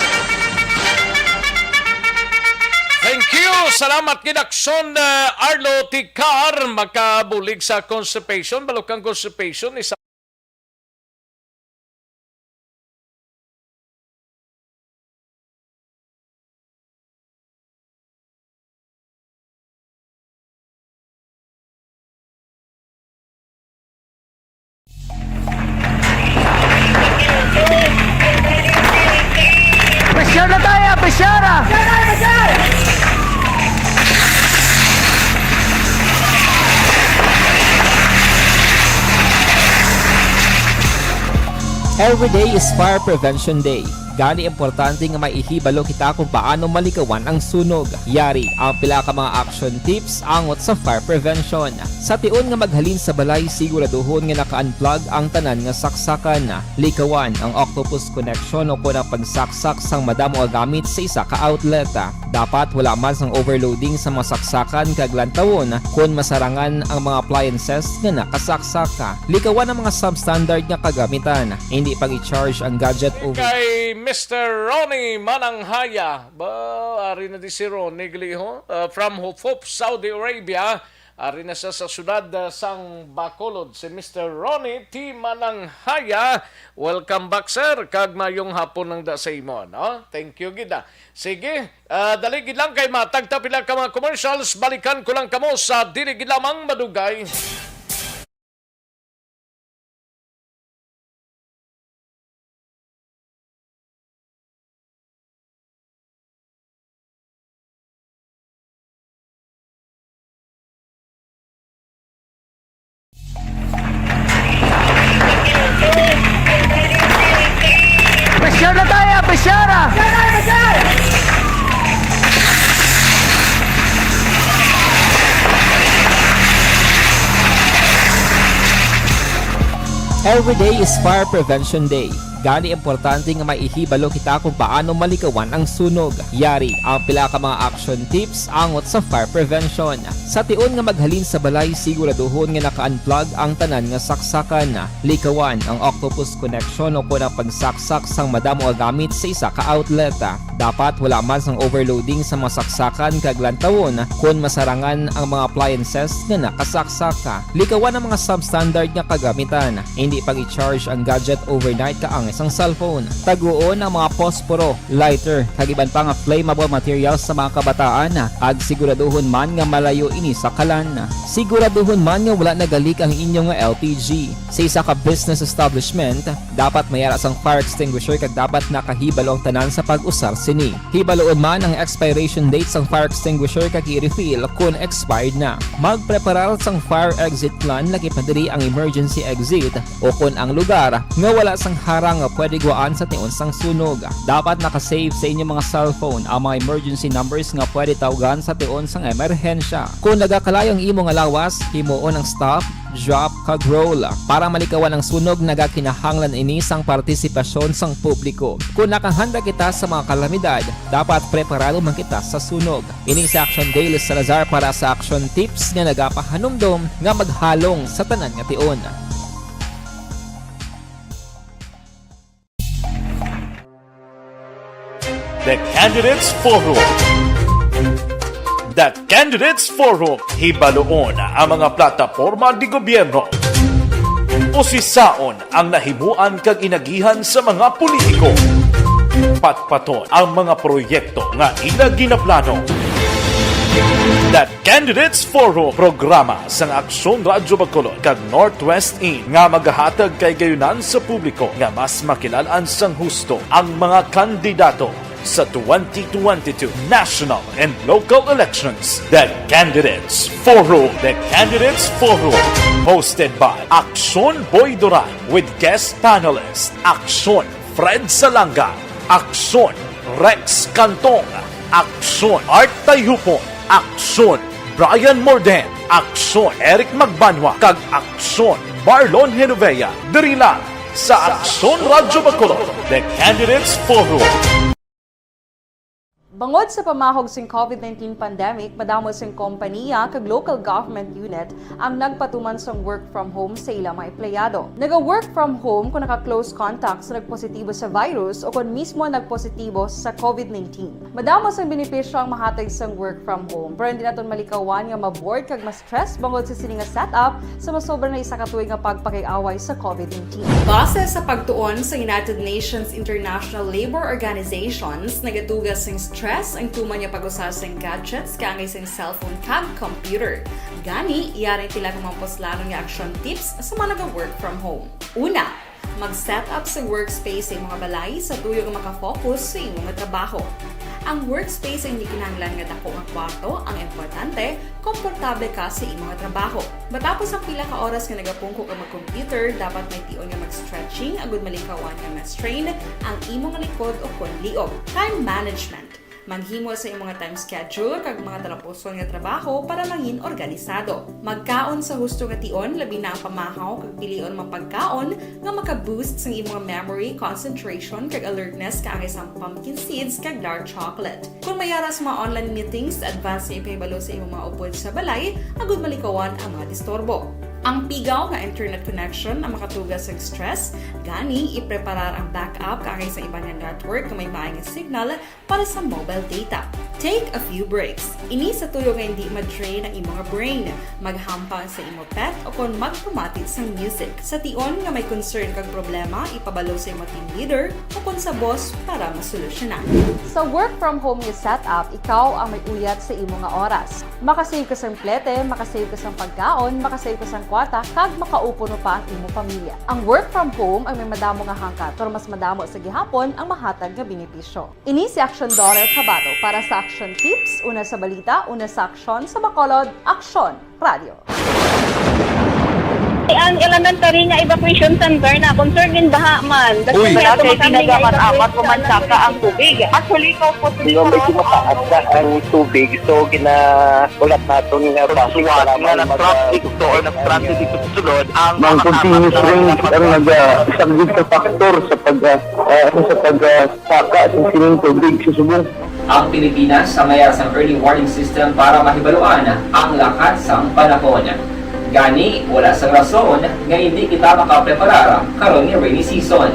Thank you. Salamat gid, Aksyon, uh, Arlo Ticar. Makabulig sa constipation. Balukang constipation, isa Pressure na tayo, pressure na! Every day is Fire Prevention Day. Gani, importante nga may ihibalo kita kung paano malikawan ang sunog. Yari ang pila ka mga action tips angot sa fire prevention. Sa tion nga maghalin sa balay, siguraduhon nga naka-unplug ang tanan nga saksakan. Likawan ang octopus connection o kon ang pagsaksak sang madamo nga gamit sa isa ka outlet. Dapat wala man sang overloading sa mga saksakan kag lantawon kon masarangan ang mga appliances nga nakasaksak. Likawan ang mga substandard nga kagamitan. Hindi pag-i-charge ang gadget over. Kay Mister Ronnie Mananghaya, ba, ari na di si Ronnie gliho, uh, from Hufuf, Saudi Arabia. Ari na siya sa siyudad, uh, sang Bacolod, si Mister Ronnie T. Mananghaya. Welcome back, sir, kag mayong hapon lang da sa imo, no? Thank you gid, ah. Sige, ah, dali gid lang kay matagta pila ka mga commercials. Balikan ko lang kamo sa dili gid lamang madugay. Pressure na tayo, pressure! Every day is Fire Prevention Day. Gani, importante nga may ihibalo kita kung paano malikawan ang sunog. Yari ang pila ka mga action tips angot sa fire prevention. Sa tion nga maghalin sa balay, siguraduhon nga naka-unplug ang tanan nga saksakan. Likawan ang octopus connection o kon ang pagsaksak sang madamo nga gamit sa isa ka outlet. Dapat wala man sang overloading sa mga saksakan kag lantawon kon masarangan ang mga appliances nga nakasaksak. Likawan ang mga substandard nga kagamitan. Hindi pag-i-charge ang gadget overnight kag ang sang cellphone. Taguon ang mga posporo, lighter, kag iban pa nga flammable materials sa mga kabataan, kag siguraduhon man nga malayo ini sa kalan. Siguraduhon man nga wala nagalik ang inyo nga L P G. Sa isa ka business establishment, dapat may ara sang fire extinguisher kag dapat nakahibalo ang tanan sa pag-usar sini. Hibaluon man ang expiration date sang fire extinguisher kag i-refill kon expired na. Magpreparar sang fire exit plan, lakip na diri ang emergency exit, o kon ang lugar nga wala sang harang nga pwede guwaan sa tion sang sunog. Dapat naka-save sa inyo mga cellphone ang mga emergency numbers nga pwede tawgan sa tion sang emerhensya. Kon nagakalayo ang imo nga lawas, himuon ang stop, drop, kag roll. Para malikawan ang sunog, nagakinahanglan ini sang partisipasyon sang publiko. Kon nakahanda kita sa mga kalamidad, dapat preparado man kita sa sunog. Ini si Action Dale Salazar para sa Action Tips nga nagapahanumdom nga maghalong sa tanan nga tion. The Candidates Forum. The Candidates Forum. Hibaluon ang mga plataporma di gobyerno. Usisaon ang nahimuan kag inagihan sa mga politiko. Patpaton ang mga proyekto nga ila ginaplano. The Candidates Forum, programa sang Aksyon Radyo Bacolod kag Northwest In nga magahatag kay gayunan sa publiko nga mas makilal-an sang husto ang mga kandidato sa twenty twenty-two national and local elections. The Candidates Forum. The Candidates Forum, hosted by Aksyon Boy Duran with guest panelist Aksyon Fred Salanga, Aksyon Rex Cantong, Aksyon Art Tayhupon, Aksyon Brian Morden, Aksyon Eric Magbanwa, kag Aksyon Marlon Genovea. Diri lang sa Aksyon Radyo Bacolod, The Candidates Forum. Bangod sa pamahog sing COVID nineteen pandemic, madamo sing kompaniya kag local government unit ang nagpatuman sang work from home sa ila mga empleyado. Naga-work from home kon naka-close contact sa nagpositibo sa virus o kon mismo nagpositibo sa COVID nineteen. Madamo sang benepisyo ang mahatag sang work from home, pero hindi naton malikawan nga ma-bored kag ma-stress bangod sa sini nga setup sa masobra na isa ka tuig nga pagpakig-away sa COVID nineteen. Base sa pagtuon sa United Nations International Labor Organizations, nagatuga sing stress ang tuman nga pag-usa sing gadgets kaangay sing cellphone kag computer. Gani, yari ang pila ka mga puslanon nga action tips sa mga naga-work from home. Una, mag-set up sa workspace sa imong balay sa tuyo nga maka-focus sa imo nga trabaho. Ang workspace ay hindi kinahanglan nga dako nga kwarto ang importante, komportable ka sa imo nga trabaho. Matapos ang pila ka oras nga nagapungko ka mag-computer, dapat may tion nga mag-stretching agud malikawan nga ma-strain ang imo nga likod o kon liog. Time management. Maghimo sa imo nga time schedule kag mga talapuson nga trabaho para mangin organisado. Magkaon sa husto nga tion, labi na ang pamahaw kag pilion mga pagkaon nga maka-boost sang imo nga memory, concentration, kag alertness kaangay sang pumpkin seeds kag dark chocolate. Kon may ara sa mga online meetings, advance nga ipahibalo sa imo mga upod sa balay agud malikawan ang mga disturbo. Ang pigaw nga internet connection ang makatuga sang stress, gani ipreparar ang backup kaangay sa iban nga network nga may maay nga signal para sa mobile data. Take a few breaks. Ini sa tuyo nga hindi ma-drain ang imo nga brain. Maghampang sa imo pet o kon magpamati sang music. Sa tion nga may concern kag problema, ipabalo sa imo team leader o kon sa boss para masolusyonan. Sa work from home nga setup, ikaw ang may uyat sa imo nga oras. Makasave ka sang plete, makasave ka sang pagkaon, makasave ka sang kwarta, kag makaupo no pa ang imo pamilya. Ang work from home ay may madamo nga hangkat, pero mas madamo sa gihapon ang mahatag nga benepisyo. Ini si Aksyon Dorer Cabato para sa Aksyon Tips, una sa balita, una sa aksyon, sa Bacolod, Aksyon Radio. Ang elementary nga evacuation center na concern din baha man. Uy, wala kay tinaga man amat ko man saka ang tubig. Actually, ko po. Medyo mataas na ang tubig, so ginaulat naton nga basi suwat nga nag-traffic to or nag-traffic dito sa sulod ang mga continuous rain ang nag-, ah, isang big factor sa pag, ah, ah, sa pag, ah, saka sa sining tubig sa subong. Ang Pilipinas ang may ara sang early warning system para mahibaluan ang lakat sang panahon. Gani, wala sang rason nga hindi kita makapreparar karon nga rainy season.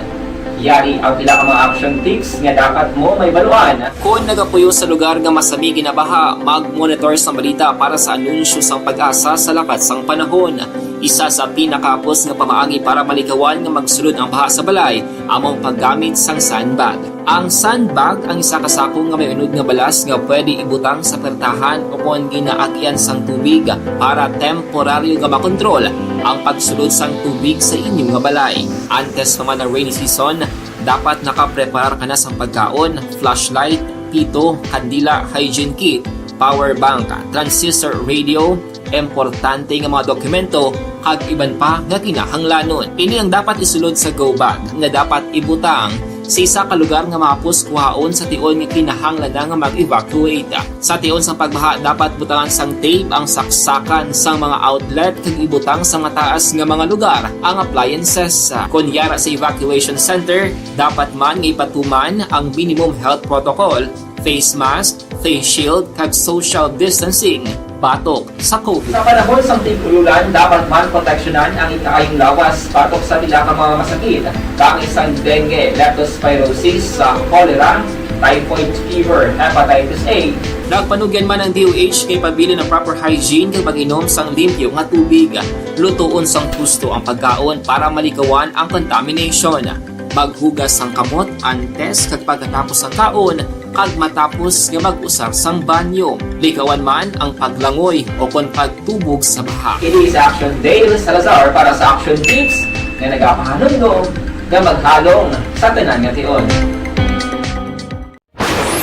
Yari ang pila ka mga action tips nga dapat mo mahibaluan. Kon nagapuyo sa lugar nga masami ginabaha, mag-monitor sang balita para sa anunsyo sang PAGASA sa lakat sang panahon. Isa sa pinakahapos nga pamaagi para malikawan nga magsulod ang baha sa balay amo ang paggamit sang sandbag. Ang sandbag ang isa ka sako nga may unod nga balas nga pwede ibutang sa pertahan o kon ginaagian sang tubig para temporaryo nga makontrol ang pagsulod sang tubig sa inyo nga balay. Antes pa man ang rainy season, dapat nakapreparar ka na sang pagkaon, flashlight, pito, kandila, hygiene kit, power bank, transistor radio, importante nga mga dokumento, kag iban pa nga kinahanglanon. Ini ang dapat isulod sa go bag nga dapat ibutang sa isa ka lugar nga mahapos kuhaon sa tion nga kinahanglan na nga mag-evacuate. Sa tion sang pagbaha, dapat butangan sang tape ang saksakan sang mga outlet kag ibutang sa mataas nga mga lugar ang appliances. Kon yara sa evacuation center, dapat man nga ipatuman ang minimum health protocol, face mask, face shield, kag social distancing batok sa COVID. Sa panahon sang tig-ululan, dapat man proteksyonan ang ikaayong lawas batok sa pila ka mga masakit, kaangay sang dengue, leptospirosis, sa cholera, typhoid fever, hepatitis A. Nagpanugyan man ang D O H kay pabilin ang proper hygiene kag pag-inom sang limpyo nga tubig. Lutoon sang husto ang pagkaon para malikawan ang contamination. Maghugas sang kamot antes kag pagkatapos sang kaon kag matapos nga mag-usar sang banyo. Likawan man ang paglangoy o kon pagtubog sa baha. Ini si Action Dale Salazar para sa Action Tips nga nagapahanumdom nga maghalong sa tanan nga tion.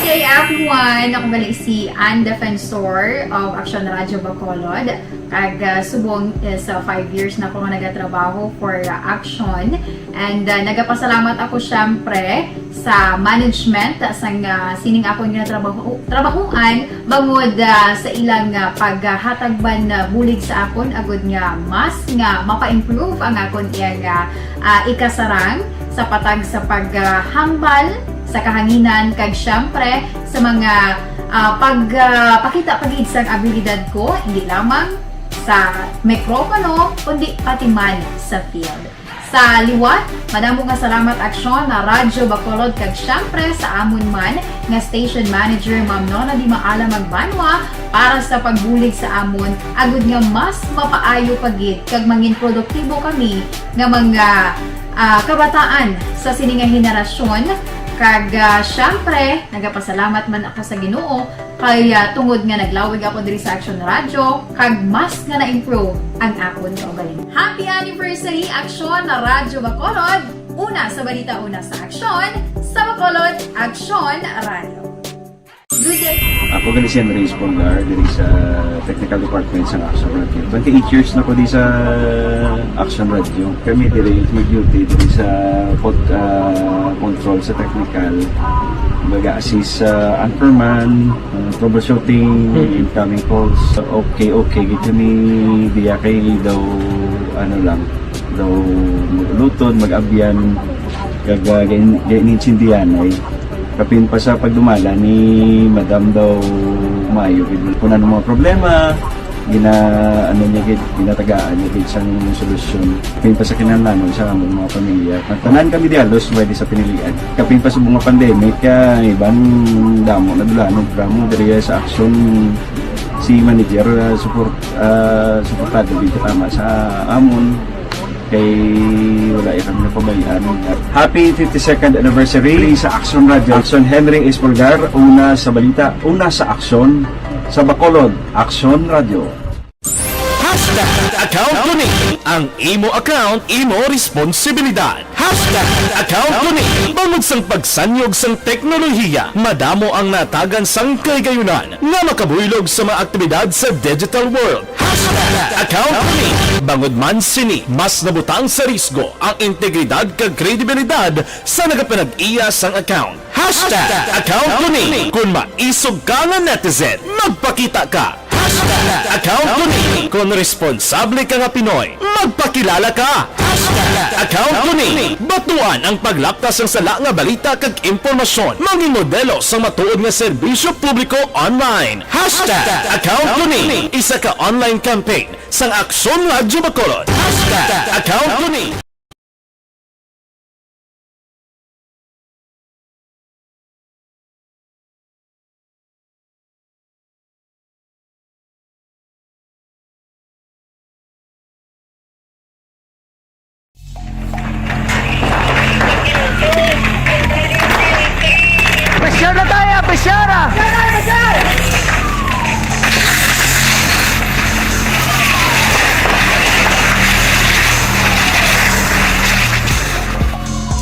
Good day, everyone! Ako gali si Ann Defensor of Action Radio Bacolod. Kag, ah, subong is, ah, five years na ako nga nagatrabaho for, ah, Action. And, ah, nagapasalamat ako, syempre, sa management, ah, sang, ah, sining akon nga trabaho, trabahoan, bangod, ah, sa ilang, ah, paghatag man, ah, bulig sa akon, agud nga mas nga mapa-improve ang akon iyang, ah, ah, ikasarang sa patag sa paghambal sa kahanginan, kag, syempre, sa mga, ah, pag, ah, pakita pa gid sang abilidad ko, hindi lamang sa mikropono, kundi pati man sa field. Sa liwat, madamo nga salamat, Aksyon, na Radyo Bacolod, kag, syempre, sa amon man nga station manager, Ma'am Nona Di Maala Magbanwa, para sa pagbulig sa amon, agud nga mas mapaayo pa gid kag mangin produktibo kami nga mga, ah, kabataan sa sini nga henerasyon. Kag, ah, syempre, nagapasalamat man ako sa Ginoo kay, ah, tungod nga naglawig ako diri sa Action Radio, kag mas nga na-improve ang akon kaugalingon. Happy anniversary, Action Radyo Bacolod! Una sa balita, una sa aksyon, sa Bacolod, Action Radio. Good day. Ako gali si Henry Espolgar, diri sa technical department sa Action Radio. Twenty-eight years na ko di sa Action Radio. Kami diri mag-duty diri sa pod-, ah, control sa technical. Mag-assist sa anchorman, ah, troubleshooting, Mm. incoming calls. Okay, okay gid kami diya kay daw, ano lang, daw mag-uluton, mag-abyan, kag, ah, gain-, gain-, gaintindihan ay. Kapin pa sa pagdumala ni Madam daw maayo gid. Kung ano mga problema, gina-, ano niya gid, ginatagaan niya gid sang solusyon. Kapin pa sa kinahanglanon sa among mga pamilya. Nagtanan kami di halos pwede sa pinilian. Kapin pa sa mga pandemic, kaya iban damo na dulanon, drama diri sa aksyon. Si manager, ah, support, ah, suportado gid tama sa amon. Kay wala ya kami napabayaan. Happy fifty-second anniversary sa Action Radio. Action Henry Espolgar, una sa balita, una sa aksyon, sa Bacolod, Action Radio. Hashtag account ko ni. Ang imo account, imo responsibilidad. Hashtag account ko ni. Bangod sang pagsanyog sang teknolohiya, madamo ang natagan sang kahigayunan nga makabuylog sa mga aktibidad sa digital world. Hashtag account ko ni. Bangod man sini, mas nabutang sa risgo ang integridad kag kredibilidad sa nagapanag-iya sang account. Hashtag account ko ni. Kung maisog ka nga netizen, magpakita ka. Hashtag account ko ni. Kung responsable ka nga Pinoy, magpakilala ka. Hashtag account ko ni. Batuan ang paglapkas sang sala nga balita kag impormasyon. Mangin modelo sang matuod nga serbisyo publiko online. Hashtag account ko ni. Isa ka online campaign sang Aksyon Radyo Bacolod. Hashtag account ko ni.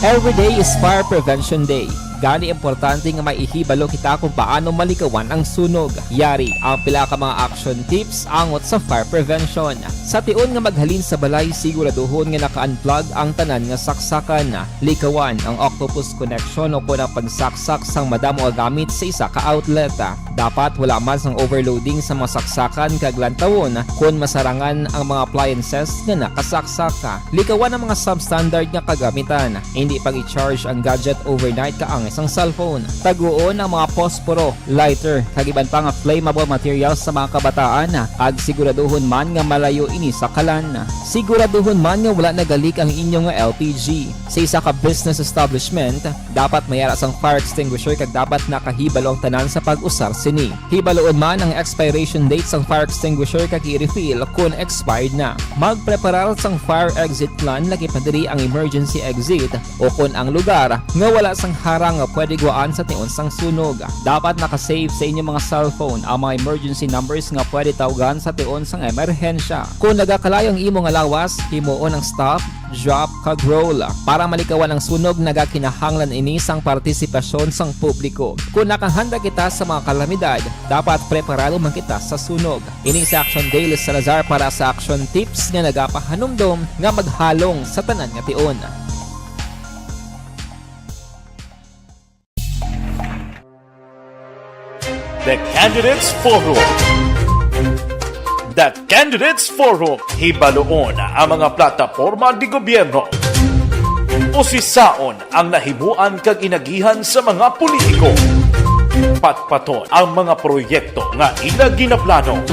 Every day is Fire Prevention Day. Gani importante nga may ihibalo kita kung paano malikawan ang sunog. Yari ang pila ka mga action tips angot sa fire prevention. Sa tion nga maghalin sa balay, siguraduhon nga naka-unplug ang tanan nga saksakan. Likawan ang octopus connection o kon ang pagsaksak sang madamo nga gamit sa isa ka outlet. Dapat wala man sang overloading sa mga saksakan kag lantawon kon masarangan ang mga appliances nga nakasaksak. Likawan ang mga substandard nga kagamitan. Hindi pag-i-charge ang gadget overnight kaangay sang cellphone. Taguon ang mga posporo, lighter, kag iban pa nga flammable materials sa mga kabataan, kag siguraduhon man nga malayo ini sa kalan. Siguraduhon man nga wala nagalik ang inyo nga L P G. Sa isa ka business establishment, dapat may ara sang fire extinguisher kag dapat nakahibalo ang tanan sa pag-usar sini. Hibaloon man ang expiration date sang fire extinguisher kag i-refill kon expired na. Magpreparar sang fire exit plan, lakip na diri ang emergency exit, o kon ang lugar nga wala sang harang nga pwede guwaan sa tion sang sunog. Dapat naka-save sa inyong mga cellphone ang mga emergency numbers nga pwede tawgan sa tion sang emerhensya. Kon nagakalayo ang imo nga lawas, himuon ang stop, drop, kag roll. Para malikawan ang sunog, nagakinahanglan ini sang partisipasyon sang publiko. Kon nakahanda kita sa mga kalamidad, dapat preparado man kita sa sunog. Ini si Action Daily Salazar para sa Action Tips nga nagapahanumdom nga maghalong sa tanan nga tion. The Candidates Forum. The Candidates Forum, hibaloon ang mga plataporma di gobyerno. Usisaon ang nahimuan kag inagihan sa mga politiko. Patpaton ang mga proyekto nga ila ginaplano.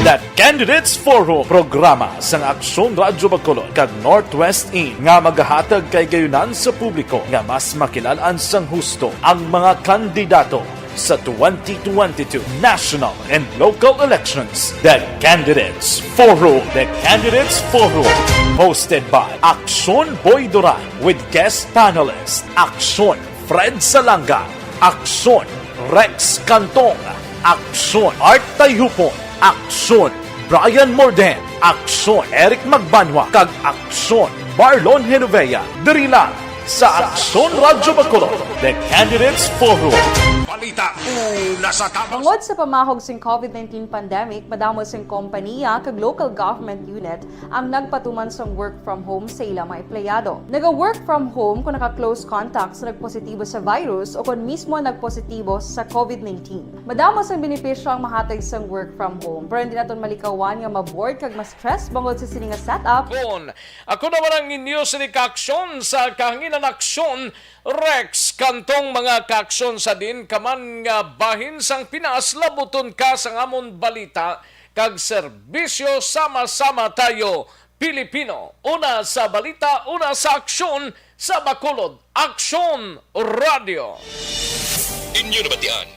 The Candidates Forum, programa sang Aksyon Radyo Bacolod kag Northwest In nga magahatag kay gayunan sa publiko nga mas makilalan sang husto ang mga kandidato sa twenty twenty-two national and local elections. The Candidates Forum. The Candidates Forum, hosted by Aksyon Boy Duran with guest panelist Aksyon Fred Salanga, Aksyon Rex Cantong, Aksyon Art Tayhupon, Aksyon Brian Morden, Aksyon Eric Magbanwa, kag Aksyon Marlon Genovea, diri lang sa Aksyon Radyo Bacolod, The Candidates Forum. Balita una sa tabang. Bangod sa pamahog sing COVID nineteen pandemic, madamo sing kompanya kag local government unit ang nagpatuman sang work from home sa ila mga empleyado. Naga-work from home kung naka-close contact sa nagpositibo sa virus o kung mismo nagpositibo sa COVID nineteen. Madamo sang benepisyo ang mahatag sang work from home, pero hindi naton malikawan nga ma-bored kag ma-stress bangod sa sini nga setup. Kon ako naman ang inyo sini kaaksyon sa kahanginan, Aksyon Rex Cantong. Mga kaaksyon, sa diin ka man nga bahin sang Pinas, labuton ka sang amon balita kag serbisyo. Sama-sama tayo, Pilipino. Una sa balita, una sa aksyon, sa Bacolod Aksyon Radio. Inyo nabatian